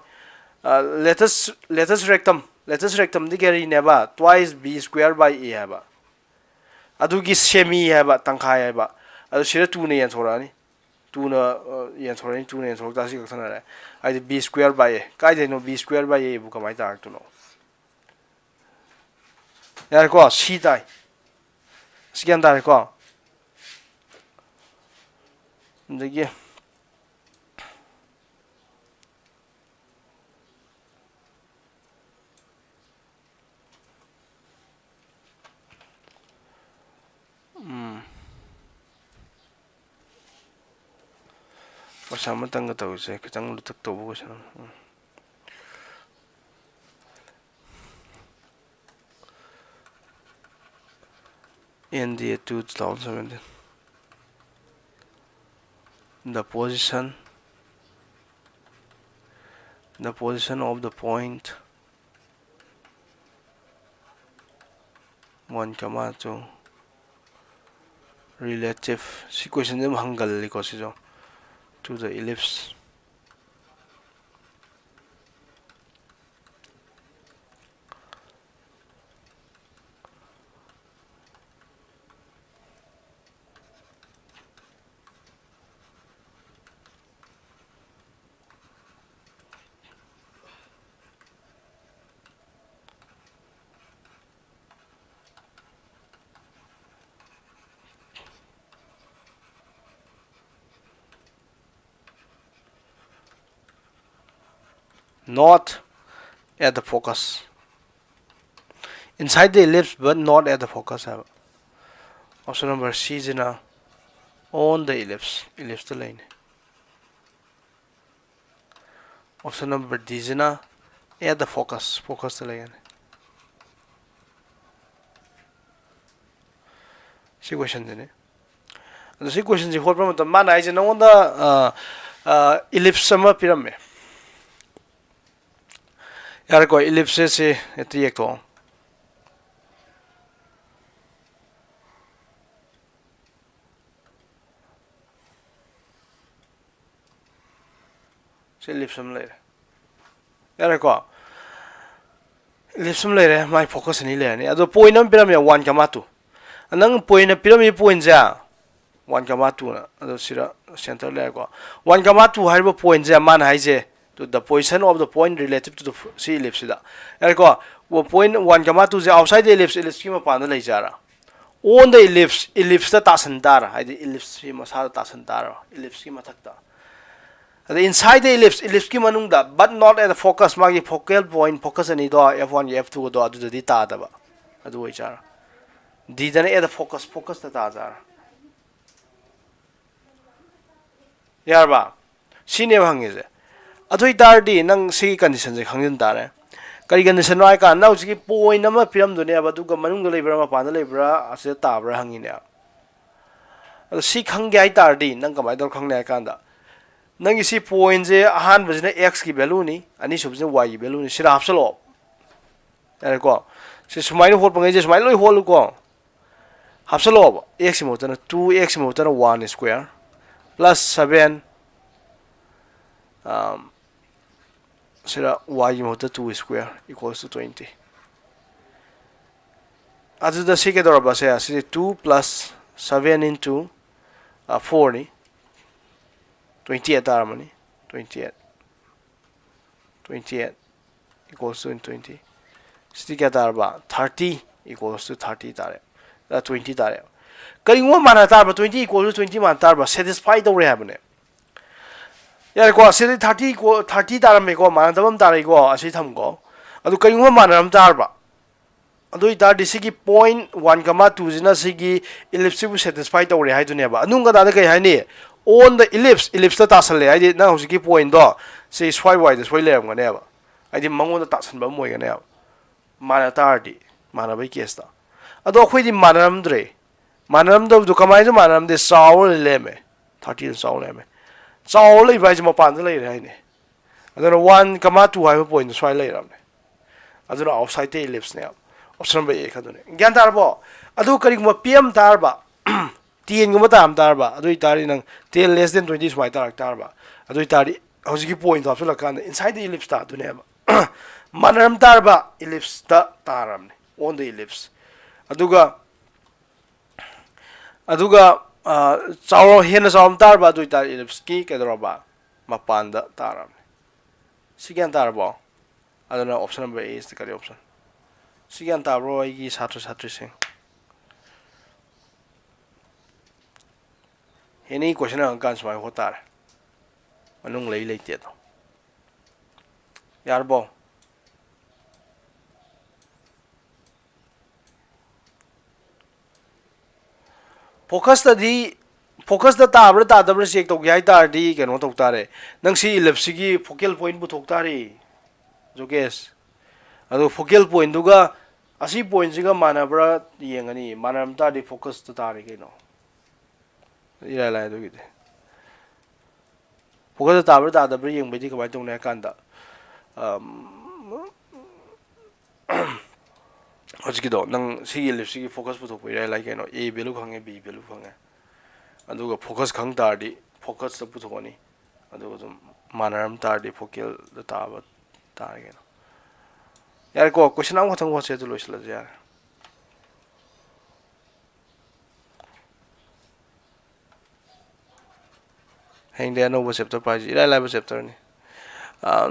ꯑ, latus, latus rectum, latus rectum D ꯀꯔꯤꯅꯦꯕ? Twice B square by A ꯍꯥꯏꯕ꯫ ꯑꯗꯨꯒꯤ semi ꯍꯥꯏꯕ, ꯇꯪꯈꯥꯏ ꯍꯥꯏꯕ꯫ ꯑꯗꯨ ꯁꯤꯗ two ꯅ ꯌꯦꯟꯊꯣꯔꯛꯑꯅꯤ꯫ Two ꯅ, ꯑ, ꯌꯦꯟꯊꯣꯔꯛꯑꯅꯤ, two ꯅ ꯌꯦꯟꯊꯣꯔꯛ ꯇꯥꯔꯗꯤ ꯁꯤ ꯀꯛꯊꯠꯅꯔꯦ꯫ ꯍꯥꯏꯗꯤ B square by A꯫ ꯀꯥꯏꯗꯩꯅꯣ B square by A ꯕꯨ ꯀꯃꯥꯏꯅ ꯇꯥꯔꯛꯇꯣꯏꯅꯣ? ꯌꯥꯔꯦꯀꯣ? C ꯇꯥꯏ꯫ ꯑꯁꯤ ꯒ꯭ꯌꯥꯟ ꯇꯥꯔꯦꯀꯣ? ꯑꯗꯒꯤ ꯎꯝ꯫ ꯀꯣꯏꯁꯟ ꯑꯃꯇꯪꯒ ꯇꯧꯁꯦ, ꯈꯤꯇꯪ ꯂꯨꯊꯛ ꯇꯧꯕ ꯀꯣꯏꯁꯟ ꯑꯃ꯫ ꯎꯝ꯫ N D A two, two thousand seventeen. The position, the position of the point one comma two relative, ꯁꯤ ꯀꯣꯏꯁꯟꯁꯦ ꯑꯗꯨꯝ ꯍꯪꯒꯜꯂꯤꯀꯣ ꯁꯤꯁꯨ, to the ellipse. Not at the focus. Inside the ellipse, but not at the focus ꯍꯥꯏꯕ꯫ Option number C ꯁꯤꯅ on the ellipse, ellipse ꯇ ꯂꯩꯅꯤ꯫ Option number D ꯁꯤꯅ At the focus, focus ꯇ ꯂꯩꯒꯅꯤ꯫ ꯁꯤ question ꯁꯤꯅꯤ꯫ ꯑꯗꯣ ꯁꯤ question ꯁꯤ ꯍꯣꯠꯄ ꯃꯇꯝ ꯃꯥꯅ ꯍꯥꯏꯁꯦ ꯅꯉꯣꯟꯗ ꯑ, ꯑ, ellipse ꯑꯃ ꯄꯤꯔꯝꯃꯦ꯫ ꯌꯥꯔꯦꯀꯣ, ellipse ꯁꯤ ꯍꯦꯛꯇ ꯌꯦꯛꯊꯣꯛꯑꯣ꯫ ꯁꯤ ellipse ꯑꯃ ꯂꯩꯔꯦ꯫ ꯌꯥꯔꯦꯀꯣ? Ellipse ꯑꯃ ꯂꯩꯔꯦ, ꯃꯥꯏ focus ꯑꯅꯤ ꯂꯩꯔꯅꯤ꯫ ꯑꯗꯣ point ꯑꯃ ꯄꯤꯔꯝꯃꯦ, one comma two꯫ ꯅꯪ point ꯅ ꯄꯤꯔꯝꯃꯤ point ꯁꯦ one comma two ꯅ꯫ ꯑꯗꯣ ꯁꯤꯗ center ꯂꯩꯔꯦꯀꯣ꯫ One comma two ꯍꯥꯏꯔꯤꯕ point ꯁꯦ ꯃꯥꯅ ꯍꯥꯏꯁꯦ, to the position of the point relative to the f-, ꯁꯤ ellipse ꯁꯤꯗ꯫ ꯌꯥꯔꯦꯀꯣ? Point one comma two say outside the ellipse, ellipse ꯀꯤ ꯃꯄꯥꯟꯗ ꯂꯩꯖꯥꯔꯥ? On the ellipse, ellipse ꯇ ꯇꯥꯁꯟ ꯇꯥꯔ, ꯍꯥꯏꯗꯤ ellipse ꯁꯤ ꯃꯁꯥꯗ ꯇꯥꯁꯟ ꯇꯥꯔ, ellipse ꯀꯤ ꯃꯊꯛꯇ꯫ ꯑꯗ inside the ellipse, ellipse ꯀꯤ ꯃꯅꯨꯡꯗ, but not at the focus, ꯃꯥꯒꯤ focal point, focus ꯑꯅꯤꯗꯣ, F one ꯒꯤ F two ꯗꯣ, ꯑꯗꯨꯗꯗꯤ ꯇꯥꯗꯕ꯫ ꯑꯗꯨ ꯑꯣꯏꯖꯥꯔ꯫ D ꯗꯅ at the focus, focus ꯇ ꯇꯥꯖꯥꯔ꯫ ꯌꯥꯔꯕ? ꯁꯤꯅꯦꯕ ꯍꯪꯉꯤꯁꯦ꯫ ꯑꯗꯨ ꯑꯣꯏꯇꯥꯔꯗꯤ ꯅꯪ ꯁꯤꯒꯤ condition ꯁꯦ ꯈꯪꯖꯤꯟ ꯇꯥꯔꯦ꯫ ꯀꯔꯤ condition ꯅꯣ ꯍꯥꯏ ꯀꯥꯟꯗ ꯍꯧꯖꯤꯛꯀꯤ point ꯑꯃ ꯄꯤꯔꯝꯗꯣꯏꯅꯦꯕ, ꯑꯗꯨꯒ ꯃꯅꯨꯡꯗ ꯂꯩꯕ꯭ꯔꯥ ꯃꯄꯥꯟꯗ ꯂꯩꯕ꯭ꯔꯥ ꯑꯁꯤꯗ ꯇꯥꯕ꯭ꯔꯥ ꯍꯪꯉꯤꯅꯦ꯫ ꯑꯗꯣ ꯁꯤ ꯈꯪꯒꯦ ꯍꯥꯏ ꯇꯥꯔꯗꯤ ꯅꯪ ꯀꯃꯥꯏꯅ ꯇꯧꯔ ꯈꯪꯅꯤ ꯍꯥꯏ ꯀꯥꯟꯗ, ꯅꯪꯒꯤ ꯁꯤ point ꯁꯦ ꯑꯍꯥꯟꯕꯁꯤꯅ x ꯀꯤ value ꯅꯤ, ꯑꯅꯤꯁꯨꯕꯁꯤꯅ y ꯒꯤ value ꯅꯤ, ꯁꯤꯗ ꯍꯥꯞꯆꯜꯂꯛꯑꯣ꯫ ꯌꯥꯔꯦꯀꯣ? ꯁꯤ ꯁꯨꯃꯥꯏꯅ ꯍꯣꯠꯄꯉꯩꯁꯦ ꯁꯨꯃꯥꯏꯅ ꯂꯣꯏ ꯍꯣꯠꯂꯨꯀꯣ꯫ ꯍꯥꯞꯆꯜꯂꯛꯑꯣꯕ꯫ X ꯀꯤ ꯃꯍꯨꯠꯇꯅ two, x ꯀꯤ ꯃꯍꯨꯠꯇꯅ one square plus seven, um, ꯁꯤꯗ y ꯒꯤ ꯃꯍꯨꯠꯇ two square equals to twenty꯫ ꯑꯗꯨꯗ ꯁꯤ ꯀꯩꯗꯧꯔꯕ? ꯁꯦ, ꯑꯁꯤꯗꯤ two plus seven into, ꯑ, four ꯅꯤ꯫ Twenty eight ꯇꯥꯔꯝꯃꯅꯤ꯫ Twenty eight꯫ Twenty eight equals to twenty꯫ ꯁꯤꯗꯤ ꯀꯌꯥ ꯇꯥꯔꯕ? Thirty equals to thirty ꯇꯥꯔꯦ꯫ ꯑ, twenty ꯇꯥꯔꯦ꯫ ꯀꯔꯤꯒꯨꯝꯕ ꯃꯥꯟꯅ ꯇꯥꯔꯕ, twenty equals to twenty ꯃꯥꯟꯅ ꯇꯥꯔꯕ, satisfy ꯇꯧꯔꯦ ꯍꯥꯏꯕꯅꯦ꯫ ꯌꯥꯔꯦꯀꯣ, ꯁꯤꯗꯤ thirty equal, thirty ꯇꯥꯔꯝꯃꯦꯀꯣ, ꯃꯥꯟꯅꯗꯕ ꯑꯃ ꯇꯥꯔꯛꯏꯀꯣ, ꯑꯁꯤ ꯊꯝꯀꯣ꯫ ꯑꯗꯨ ꯀꯔꯤꯒꯨꯝꯕ ꯃꯥꯟꯅꯔꯝ ꯇꯥꯔꯕ? ꯑꯗꯨ ꯑꯣꯏꯇꯥꯔꯗꯤ ꯁꯤꯒꯤ point one comma two ꯁꯤꯅ ꯁꯤꯒꯤ ellipse ꯁꯤꯕꯨ satisfy ꯇꯧꯔꯦ ꯍꯥꯏꯗꯨꯅꯦꯕ꯫ ꯑꯗꯨꯝ ꯀꯗꯥꯗ ꯀꯩ ꯍꯥꯏꯅꯤ? On the ellipse, ellipse ꯇ ꯇꯥꯁꯜꯂꯦ ꯍꯥꯏꯗꯤ ꯅꯪ ꯍꯧꯖꯤꯛꯀꯤ point ꯗꯣ ꯁꯤ ꯁ꯭ꯋꯥꯏ ꯋꯥꯏꯗ ꯁꯣꯏ ꯂꯩꯔꯝꯒꯅꯦꯕ꯫ ꯍꯥꯏꯗꯤ ꯃꯉꯣꯟꯗ ꯇꯥꯁꯟꯕ ꯑꯃ ꯑꯣꯏꯒꯅꯦꯕ, ꯃꯥꯟꯅ ꯇꯥꯔꯗꯤ, ꯃꯥꯟꯅꯕꯒꯤ ꯀꯦꯁꯇ꯫ ꯑꯗꯣ ꯑꯩꯈꯣꯏꯗꯤ ꯃꯥꯟꯅꯔꯝꯗ꯭ꯔꯦ꯫ ꯃꯥꯟꯅꯔꯝꯗꯕꯗꯣ ꯀꯃꯥꯏꯅ ꯃꯥꯟꯅꯔꯝꯗꯦ? ꯆꯥꯎꯔ ꯂꯩꯔꯝꯃꯦ, ꯊꯥꯔꯇꯤꯅ ꯆꯥꯎꯔ ꯂꯩꯔꯝꯃꯦ꯫ ꯆꯥꯎꯔ ꯂꯩꯕ ꯍꯥꯏꯁꯦ ꯃꯄꯥꯟꯗ ꯂꯩꯔꯦ ꯍꯥꯏꯅꯦ꯫ ꯑꯗꯨꯅ ꯋꯥꯟ ꯀꯃꯥ ꯇꯨ ꯍꯥꯏꯕ ꯄꯣꯏꯟꯠꯇꯣ ꯁ꯭ꯋꯥꯏ ꯂꯩꯔꯕꯅꯦ꯫ ꯑꯗꯨꯅ ꯑꯥꯎꯠꯁꯥꯏꯗꯇ ꯏꯂꯤꯞꯁꯅꯦꯕ, ꯑꯣꯞꯁꯟ ꯅꯝꯕꯔ ꯑꯦ ꯈꯟꯗꯣꯏꯅꯦ꯫ ꯒ꯭ꯌꯥꯟ ꯇꯥꯔꯕꯣ? ꯑꯗꯨ ꯀꯔꯤꯒꯨꯝꯕ ꯄꯤꯔꯝ ꯇꯥꯔꯕ, ꯇꯦꯟꯒꯨꯝꯕ ꯇꯥꯔꯝ ꯇꯥꯔꯕ, ꯑꯗꯨ ꯑꯣꯏꯇꯥꯔꯗꯤ ꯅꯪ ꯇꯦꯟ ꯂꯦꯁ ꯗꯦꯟ ꯇ꯭ꯋꯦꯟꯇꯤ ꯁꯨꯃꯥꯏꯅ ꯇꯥꯔꯛ ꯇꯥꯔꯕ, ꯑꯗꯨ ꯑꯣꯏꯇꯥꯔꯗꯤ ꯍꯧꯖꯤꯛꯀꯤ ꯄꯣꯏꯟꯠꯇꯣ ꯍꯥꯞꯆꯤꯜꯂꯀꯥꯟꯗ ꯏꯟꯁꯥꯏꯗ ꯏꯂꯤꯞꯁ ꯇꯥꯗꯣꯏꯅꯦꯕ꯫ ꯃꯥꯟꯅꯔꯝ ꯇꯥꯔꯕ, ꯏꯂꯤꯞꯁꯇ ꯇꯥꯔꯕꯅꯦ, ꯑꯣꯟ ꯗ ꯏꯂꯤꯞꯁ꯫ ꯑꯗꯨꯒ ꯑꯗꯨꯒ ꯆꯥꯎꯔ ꯍꯦꯟꯅ ꯆꯥꯎꯔꯝ ꯇꯥꯔꯕ, ꯑꯗꯨ ꯑꯣꯏꯇꯥꯔꯗꯤ ꯏꯂꯤꯞꯁꯀꯤ ꯀꯩꯗꯧꯔꯕ, ꯃꯄꯥꯟꯗ ꯇꯥꯔꯕꯅꯦ꯫ ꯁꯤ ꯒ꯭ꯌꯥꯟ ꯇꯥꯔꯕꯣ? ꯑꯗꯨꯅ option number A is the correct option꯫ ꯁꯤ ꯒ꯭ꯌꯥꯟ ꯇꯥꯕ꯭ꯔꯣ, ꯑꯩꯒꯤ ꯁꯥꯇ꯭ꯔ ꯁꯥꯇ꯭ꯔꯤꯁꯤꯡ? Any question ꯍꯪꯉꯀꯥꯟꯗ ꯁꯨꯃꯥꯏꯅ ꯍꯣꯠ ꯇꯥꯔꯦ, ꯃꯅꯨꯡ ꯂꯩ ꯂꯩꯇꯦ ꯑꯗꯣ꯫ ꯌꯥꯔꯕꯣ? ꯐꯣꯀꯁꯇꯗꯤ, ꯐꯣꯀꯁꯇ ꯇꯥꯕ꯭ꯔꯥ ꯇꯥꯗꯕ꯭ꯔꯥ ꯆꯦꯛ ꯇꯧꯒꯦ ꯍꯥꯏ ꯇꯥꯔꯗꯤ ꯀꯩꯅꯣ ꯇꯧ ꯇꯥꯔꯦ, ꯅꯪ ꯁꯤ ꯏꯂꯤꯞꯁꯁꯤꯒꯤ ꯐꯣꯀꯦꯜ ꯄꯣꯏꯟꯠ ꯄꯨꯊꯣꯛ ꯇꯥꯔꯦ, ꯖꯣꯒꯦꯁ꯫ ꯑꯗꯣ ꯐꯣꯀꯦꯜ ꯄꯣꯏꯟꯠꯗꯨꯒ ꯑꯁꯤ ꯄꯣꯏꯟꯠꯁꯤꯒ ꯃꯥꯟꯅꯕ꯭ꯔꯥ ꯌꯦꯡꯉꯅꯤ꯫ ꯃꯥꯟꯅꯔꯝ ꯇꯥꯔꯗꯤ ꯐꯣꯀꯁꯇ ꯇꯥꯔꯦ ꯀꯩꯅꯣ, ꯏꯔꯥꯏ ꯂꯥꯏ ꯑꯗꯨꯒꯤꯗꯤ꯫ ꯐꯣꯀꯁꯇ ꯇꯥꯕ꯭ꯔꯥ ꯇꯥꯗꯕ꯭ꯔꯥ ꯌꯦꯡꯕꯩꯗꯤ ꯀꯃꯥꯏꯅ ꯇꯧꯅꯤ ꯍꯥꯏ ꯀꯥꯟꯗ, ꯍꯧꯖꯤꯛꯀꯤꯗꯣ, ꯅꯪ ꯁꯤꯒꯤ ꯏꯂꯤꯞꯁꯁꯤꯒꯤ ꯐꯣꯀꯁ ꯄꯨꯊꯣꯛꯄ ꯏꯔꯥꯏ ꯂꯥꯏ ꯀꯩꯅꯣ꯫ ꯑꯦ ꯚꯦꯂꯨ ꯈꯪꯉꯦ, ꯕꯤ ꯚꯦꯂꯨ ꯈꯪꯉꯦ, ꯑꯗꯨꯒ ꯐꯣꯀꯁ ꯈꯪ ꯇꯥꯔꯗꯤ ꯐꯣꯀꯁꯇ ꯄꯨꯊꯣꯛꯑꯅꯤ, ꯑꯗꯨꯒ ꯑꯗꯨꯝ ꯃꯥꯟꯅꯔꯝ ꯇꯥꯔꯗꯤ ꯐꯣꯀꯦꯜꯗ ꯇꯥꯕ ꯇꯥꯔꯦ ꯀꯩꯅꯣ꯫ ꯌꯥꯔꯦꯀꯣ, ꯀꯣꯏꯁꯟ ꯑꯃꯈꯛꯇꯪ ꯍꯣꯠꯁꯦ, ꯑꯗꯨ ꯂꯣꯏꯁꯤꯜꯂꯁꯦ ꯌꯥꯔꯦ꯫ ꯍꯌꯦꯡꯗꯤ ꯑꯅꯧꯕ ꯆꯦꯞꯇꯔ ꯄꯥꯏꯁꯤ, ꯏꯔꯥꯏ ꯂꯥꯏꯕ ꯆꯦꯞꯇꯔꯅꯤ꯫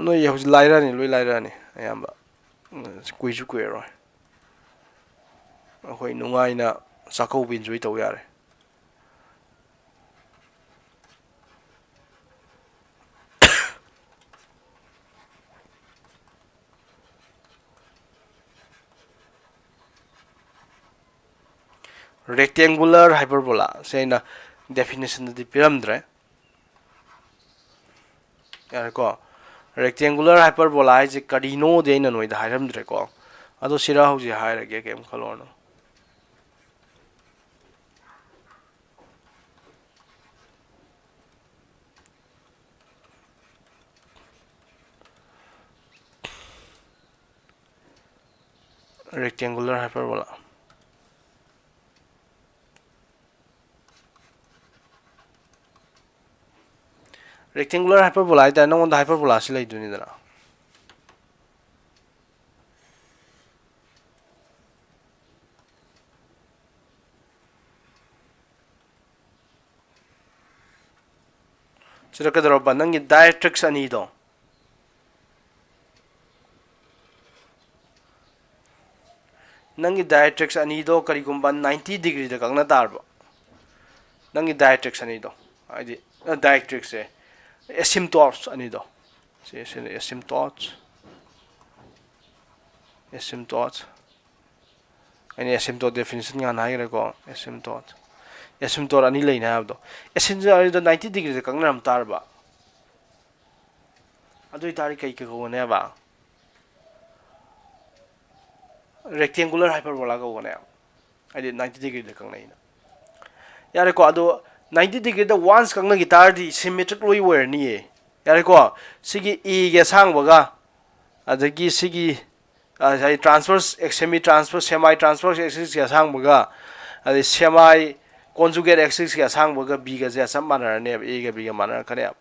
ꯅꯣꯏ ꯍꯧꯖꯤꯛ ꯂꯥꯏꯔꯛꯑꯅꯤ, ꯂꯣꯏ ꯂꯥꯏꯔꯛꯑꯅꯤ ꯑꯌꯥꯝꯕ꯫ ꯀꯨꯏꯁꯨ ꯀꯨꯏꯔꯔꯣꯏ꯫ ꯑꯩꯈꯣꯏ ꯅꯨꯡꯉꯥꯏꯅ ꯆꯥꯛꯀꯧꯕ ꯏꯟꯖꯣꯏ ꯇꯧ ꯌꯥꯔꯦ꯫ Rectangular hyperbola ꯁꯦ ꯑꯩꯅ ꯗꯦꯐꯤꯅꯤꯁꯟꯗꯗꯤ ꯄꯤꯔꯝꯗ꯭ꯔꯦ꯫ ꯌꯥꯔꯦꯀꯣ? Rectangular hyperbola ꯍꯥꯏꯁꯦ ꯀꯔꯤꯅꯣꯗꯤ ꯑꯩꯅ ꯅꯣꯏꯗ ꯍꯥꯏꯔꯝꯗ꯭ꯔꯦꯀꯣ꯫ ꯑꯗꯣ ꯁꯤꯔ ꯍꯧꯖꯤꯛ ꯍꯥꯏꯔꯒꯦ, ꯀꯩꯝ ꯈꯜꯂꯨꯔꯅꯨ꯫ Rectangular hyperbola꯫ Rectangular hyperbola ꯍꯥꯏꯇꯥꯔꯦ, ꯅꯉꯣꯟꯗ hyperbola ꯁꯤ ꯂꯩꯗꯣꯏꯅꯤꯗꯅ꯫ ꯁꯤꯗ ꯀꯩꯗꯧꯔꯕ? ꯅꯪꯒꯤ directrix ꯑꯅꯤꯗꯣ, ꯅꯪꯒꯤ directrix ꯑꯅꯤꯗꯣ ꯀꯔꯤꯒꯨꯝꯕ ninety degree ꯗ ꯀꯛꯅ ꯇꯥꯔꯕ, ꯅꯪꯒꯤ directrix ꯑꯅꯤꯗꯣ, ꯍꯥꯏꯗꯤ, directrix ꯁꯦ, asymptotes ꯑꯅꯤꯗꯣ, ꯁꯤ, ꯁꯤꯅ asymptotes, asymptotes꯫ ꯑꯩꯅ asymptote definition ꯉꯥꯟꯅ ꯍꯥꯏꯈ꯭ꯔꯦꯀꯣ, asymptote, asymptote ꯑꯅꯤ ꯂꯩꯅꯦ ꯍꯥꯏꯕꯗꯣ꯫ Asymptote ꯑꯅꯤꯗꯣ ninety degree ꯗ ꯀꯛꯅꯔꯝ ꯇꯥꯔꯕ, ꯑꯗꯨ ꯑꯣꯏꯇꯥꯔꯗꯤ ꯀꯩ ꯀꯧꯒꯅꯦꯕ? Rectangular hyperbola ꯀꯧꯒꯅꯦꯕ, ꯍꯥꯏꯗꯤ ninety degree ꯗ ꯀꯛꯅꯩꯅ꯫ ꯌꯥꯔꯦꯀꯣ, ꯑꯗꯣ ninety degree ꯗ once ꯀꯛꯅꯈꯤ ꯇꯥꯔꯗꯤ symmetric ꯂꯣꯏ ꯑꯣꯏꯔꯅꯤꯌꯦ꯫ ꯌꯥꯔꯦꯀꯣ, ꯁꯤꯒꯤ A ꯒꯤ ꯑꯁꯥꯡꯕꯒ, ꯑꯗꯒꯤ ꯁꯤꯒꯤ, ꯑ, ꯉꯁꯥꯏ transverse, semi transverse, semi transverse axis ꯀꯤ ꯑꯁꯥꯡꯕꯒ, ꯑꯗꯩ semi conjugate axis ꯀꯤ ꯑꯁꯥꯡꯕꯒ B ꯒꯁꯦ ꯆꯞ ꯃꯥꯟꯅꯔꯅꯦꯕ, A ꯒ B ꯒ ꯃꯥꯟꯅꯔꯛꯀꯅꯦꯕ꯫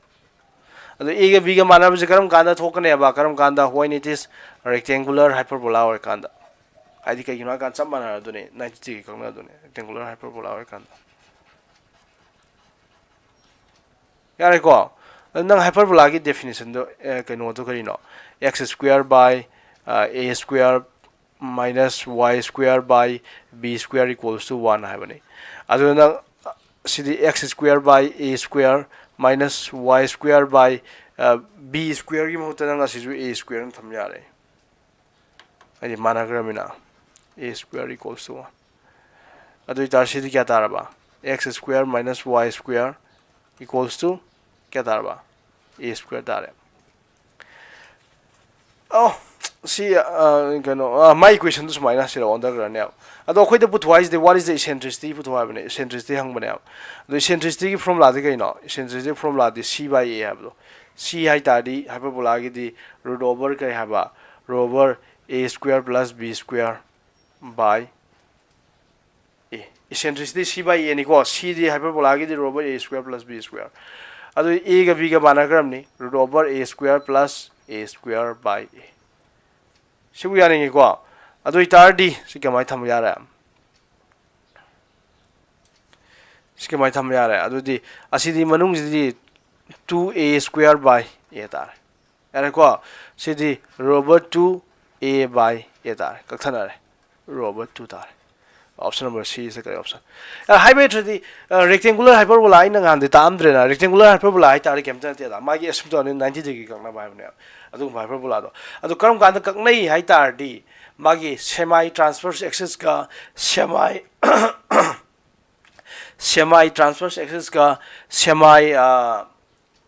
ꯑꯗꯣ A ꯒ B ꯒ ꯃꯥꯟꯅꯕꯁꯦ ꯀꯔꯝ ꯀꯥꯟꯗ ꯊꯣꯛꯀꯅꯦꯕ? ꯀꯔꯝ ꯀꯥꯟꯗ? When it is rectangular hyperbola ꯑꯣꯏꯔꯀꯥꯟꯗ꯫ ꯍꯥꯏꯗꯤ ꯀꯩꯒꯤꯅꯣ ꯍꯥꯏꯀꯥꯟꯗ ꯆꯞ ꯃꯥꯟꯅꯔꯗꯨꯅꯤ, ninety degree ꯀꯛꯅꯗꯨꯅꯤ, rectangular hyperbola ꯑꯣꯏꯔꯀꯥꯟꯗ꯫ ꯌꯥꯔꯦꯀꯣ? ꯑꯗꯨ ꯅꯪ hyperbola ꯒꯤ definition ꯗꯣ, ꯑꯦ, ꯀꯩꯅꯣꯗꯣ ꯀꯔꯤꯅꯣ? X square by, ꯑ, A square minus Y square by B square equals to one ꯍꯥꯏꯕꯅꯤ꯫ ꯑꯗꯨ ꯅꯪ, ꯑ, ꯁꯤꯗꯤ X square by A square minus Y square by, ꯑ, B square ꯒꯤ ꯃꯍꯨꯠꯇ ꯅꯪ ꯑꯁꯤꯁꯨ A square ꯅ ꯊꯝ ꯌꯥꯔꯦ꯫ ꯍꯥꯏꯗꯤ ꯃꯥꯟꯅꯈ꯭ꯔꯃꯤꯅ, A square equals to one꯫ ꯑꯗꯨ ꯑꯣꯏꯇꯥꯔꯗꯤ ꯁꯤꯗꯤ ꯀꯌꯥ ꯇꯥꯔꯕ? X square minus Y square equals to ꯀꯌꯥ ꯇꯥꯔꯕ? A square ꯇꯥꯔꯦ꯫ ꯑꯣ, ꯁꯤ ꯑ, ꯀꯩꯅꯣ ꯑ, ꯃꯥꯏ ꯏꯀ꯭ꯋꯦꯁꯟꯗꯨ ꯁꯨꯃꯥꯏꯅ ꯁꯤꯗ ꯑꯣꯟꯊꯈ꯭ꯔꯅꯦꯕ꯫ ꯑꯗꯣ ꯑꯩꯈꯣꯏꯗ ꯄꯨꯊꯣꯛ ꯍꯥꯏꯁꯤꯗꯤ what is the eccentricity ꯄꯨꯊꯣꯛ ꯍꯥꯏꯕꯅꯦ, eccentricity ꯍꯪꯕꯅꯦꯕ꯫ ꯑꯗꯣ eccentricityꯒꯤ ꯐꯣꯔꯃꯨꯂꯥꯗꯤ ꯀꯩꯅꯣ? Eccentricity ꯐꯣꯔꯃꯨꯂꯥꯗꯤ C by A ꯍꯥꯏꯕꯗꯣ꯫ C ꯍꯥꯏ ꯇꯥꯔꯗꯤ ꯍꯥꯏꯄꯔꯕꯣꯂꯥꯒꯤꯗꯤ root over ꯀꯩ ꯍꯥꯏꯕ? Root over a square plus b square by a, eccentricity C by A ꯅꯤꯀꯣ꯫ C D ꯍꯥꯏꯄꯔꯕꯣꯂꯥꯒꯤꯗꯤ root over a square plus b square꯫ ꯑꯗꯨ A ꯒ B ꯒ ꯃꯥꯟꯅꯈ꯭ꯔꯕꯅꯤ, root over a square plus a square by a꯫ ꯁꯤꯕꯨ ꯌꯥꯅꯤꯡꯉꯤꯀꯣ꯫ ꯑꯗꯨ ꯑꯣꯏꯇꯥꯔꯗꯤ ꯁꯤ ꯀꯃꯥꯏꯅ ꯊꯝꯕ ꯌꯥꯔꯦ? ꯁꯤ ꯀꯃꯥꯏꯅ ꯊꯝꯕ ꯌꯥꯔꯦ? ꯑꯗꯨꯗꯤ ꯑꯁꯤꯗꯤ ꯃꯅꯨꯡꯁꯤꯗꯤ two a square by a ꯇꯥꯔꯦ꯫ ꯌꯥꯔꯦꯀꯣ? ꯁꯤꯗꯤ root over two a by a ꯇꯥꯔꯦ, ꯀꯛꯊꯠꯅꯔꯦ, root over two ꯇꯥꯔꯦ꯫ Option number C is the correct option꯫ ꯑ, ꯍꯥꯏꯕ ꯍꯩꯇ꯭ꯔꯗꯤ, ꯑ, rectangular hyperbola ꯑꯩꯅ ꯉꯍꯥꯟꯗꯤ ꯇꯥꯛꯑꯝꯗ꯭ꯔꯦꯅ꯫ Rectangular hyperbola ꯍꯥꯏꯇꯥꯔꯗꯤ ꯀꯩꯝꯇ ꯅꯠꯇꯦꯗ, ꯃꯥꯒꯤ asymptote ninety degree ꯀꯛꯅꯕ ꯍꯥꯏꯕꯅꯦꯕ꯫ ꯑꯗꯨꯒꯨꯝꯕ hyperbola ꯗꯣ꯫ ꯑꯗꯨ ꯀꯔꯝ ꯀꯥꯟꯗ ꯀꯛꯅꯩ ꯍꯥꯏ ꯇꯥꯔꯗꯤ, ꯃꯥꯒꯤ semi transverse axis ꯀ semi semi transverse axis ꯀ semi, ꯑ,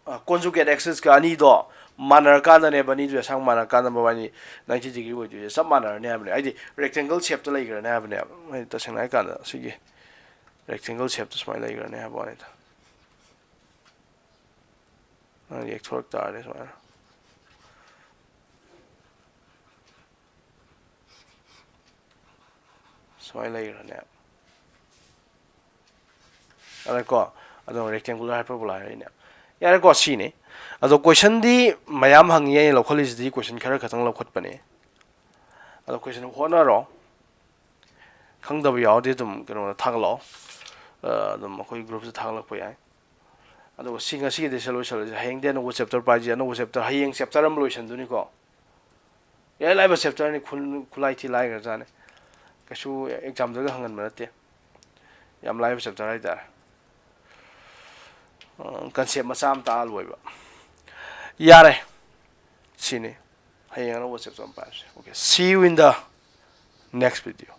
ꯑ, conjugate axis ꯀ ꯑꯅꯤꯗꯣ ꯃꯥꯟꯅꯔꯀꯥꯟꯗꯅꯦꯕ, ꯑꯅꯤꯗꯨ ꯑꯁꯥꯡ ꯃꯥꯟꯅꯔꯀꯥꯟꯗ ꯃꯕꯥꯅꯤ ninety degree ꯑꯣꯏꯗꯣꯏꯁꯦ, ꯆꯞ ꯃꯥꯟꯅꯔꯅꯤ ꯍꯥꯏꯕꯅꯦ꯫ ꯍꯥꯏꯗꯤ rectangle shape ꯇ ꯂꯩꯈ꯭ꯔꯅꯤ ꯍꯥꯏꯕꯅꯦꯕ꯫ ꯍꯥꯏꯗꯤ ꯇꯁꯦꯡꯅ ꯍꯥꯏ ꯀꯥꯟꯗ ꯁꯤꯒꯤ rectangle shape ꯇ ꯁꯨꯃꯥꯏꯅ ꯂꯩꯈ꯭ꯔꯅꯤ ꯍꯥꯏꯕ ꯋꯥꯅꯤꯗ꯫ ꯅꯪ ꯌꯦꯛꯊꯣꯔꯛ ꯇꯥꯔꯗꯤ ꯁꯨꯃꯥꯏꯅ꯫ ꯁꯨꯃꯥꯏꯅ ꯂꯩꯈ꯭ꯔꯅꯦ꯫ ꯑꯗꯀꯣ, ꯑꯗꯣ rectangular hyperbola ꯍꯥꯏꯔꯛꯏꯅꯦ꯫ ꯌꯥꯔꯦꯀꯣ, ꯁꯤꯅꯤ꯫ ꯑꯗꯣ question ꯗꯤ ꯃꯌꯥꯝ ꯍꯪꯉꯤ, ꯑꯩꯅ ꯂꯧꯈꯠꯂꯤꯁꯤꯗꯤ question ꯈꯔ ꯈꯛꯇꯪ ꯂꯧꯈꯠꯄꯅꯦ꯫ ꯑꯗꯣ question ꯍꯣꯠꯅꯔꯣ꯫ ꯈꯪꯗꯕ ꯌꯥꯎꯔꯗꯤ ꯑꯗꯨꯝ ꯀꯩꯅꯣꯗ ꯊꯥꯒꯠꯂꯛꯑꯣ꯫ ꯑ, ꯑꯗꯨꯝ ꯑꯩꯈꯣꯏ group ꯇ ꯊꯥꯒꯠꯂꯛꯄ ꯌꯥꯏ꯫ ꯑꯗꯨꯒ ꯁꯤ ꯉꯁꯤꯒꯤꯗꯤ ꯁꯤ ꯂꯣꯏꯁꯤꯜꯂꯁꯤ꯫ ꯍꯌꯦꯡꯗꯤ ꯑꯅꯧꯕ chapter ꯄꯥꯏꯁꯤ, ꯑꯅꯧꯕ chapter, ꯍꯌꯦꯡ chapter ꯑꯃ ꯂꯣꯏꯁꯤꯟꯗꯣꯏꯅꯤꯀꯣ꯫ ꯏꯔꯥꯏ ꯂꯥꯏꯕ chapter ꯅꯤ, ꯈꯨꯜ-, ꯈꯨꯠꯂꯥꯏ ꯊꯤ ꯂꯥꯏꯈ꯭ꯔꯖꯥꯠꯅꯤ꯫ ꯀꯩꯁꯨ exam ꯗꯒ ꯍꯪꯒꯟꯕ ꯅꯠꯇꯦ꯫ ꯌꯥꯝ ꯂꯥꯏꯕ chapter ꯍꯥꯏꯇꯥꯔꯦ꯫ ꯑ, concept ꯃꯆꯥ ꯑꯃ ꯇꯥꯛꯑ ꯂꯣꯏꯕ꯫ ꯌꯥꯔꯦ꯫ ꯁꯤꯅꯤ꯫ ꯍꯌꯦꯡ ꯑꯅꯧꯕ chapter ꯑꯃ ꯄꯥꯏꯔꯁꯤ꯫ Okay, see you in the next video.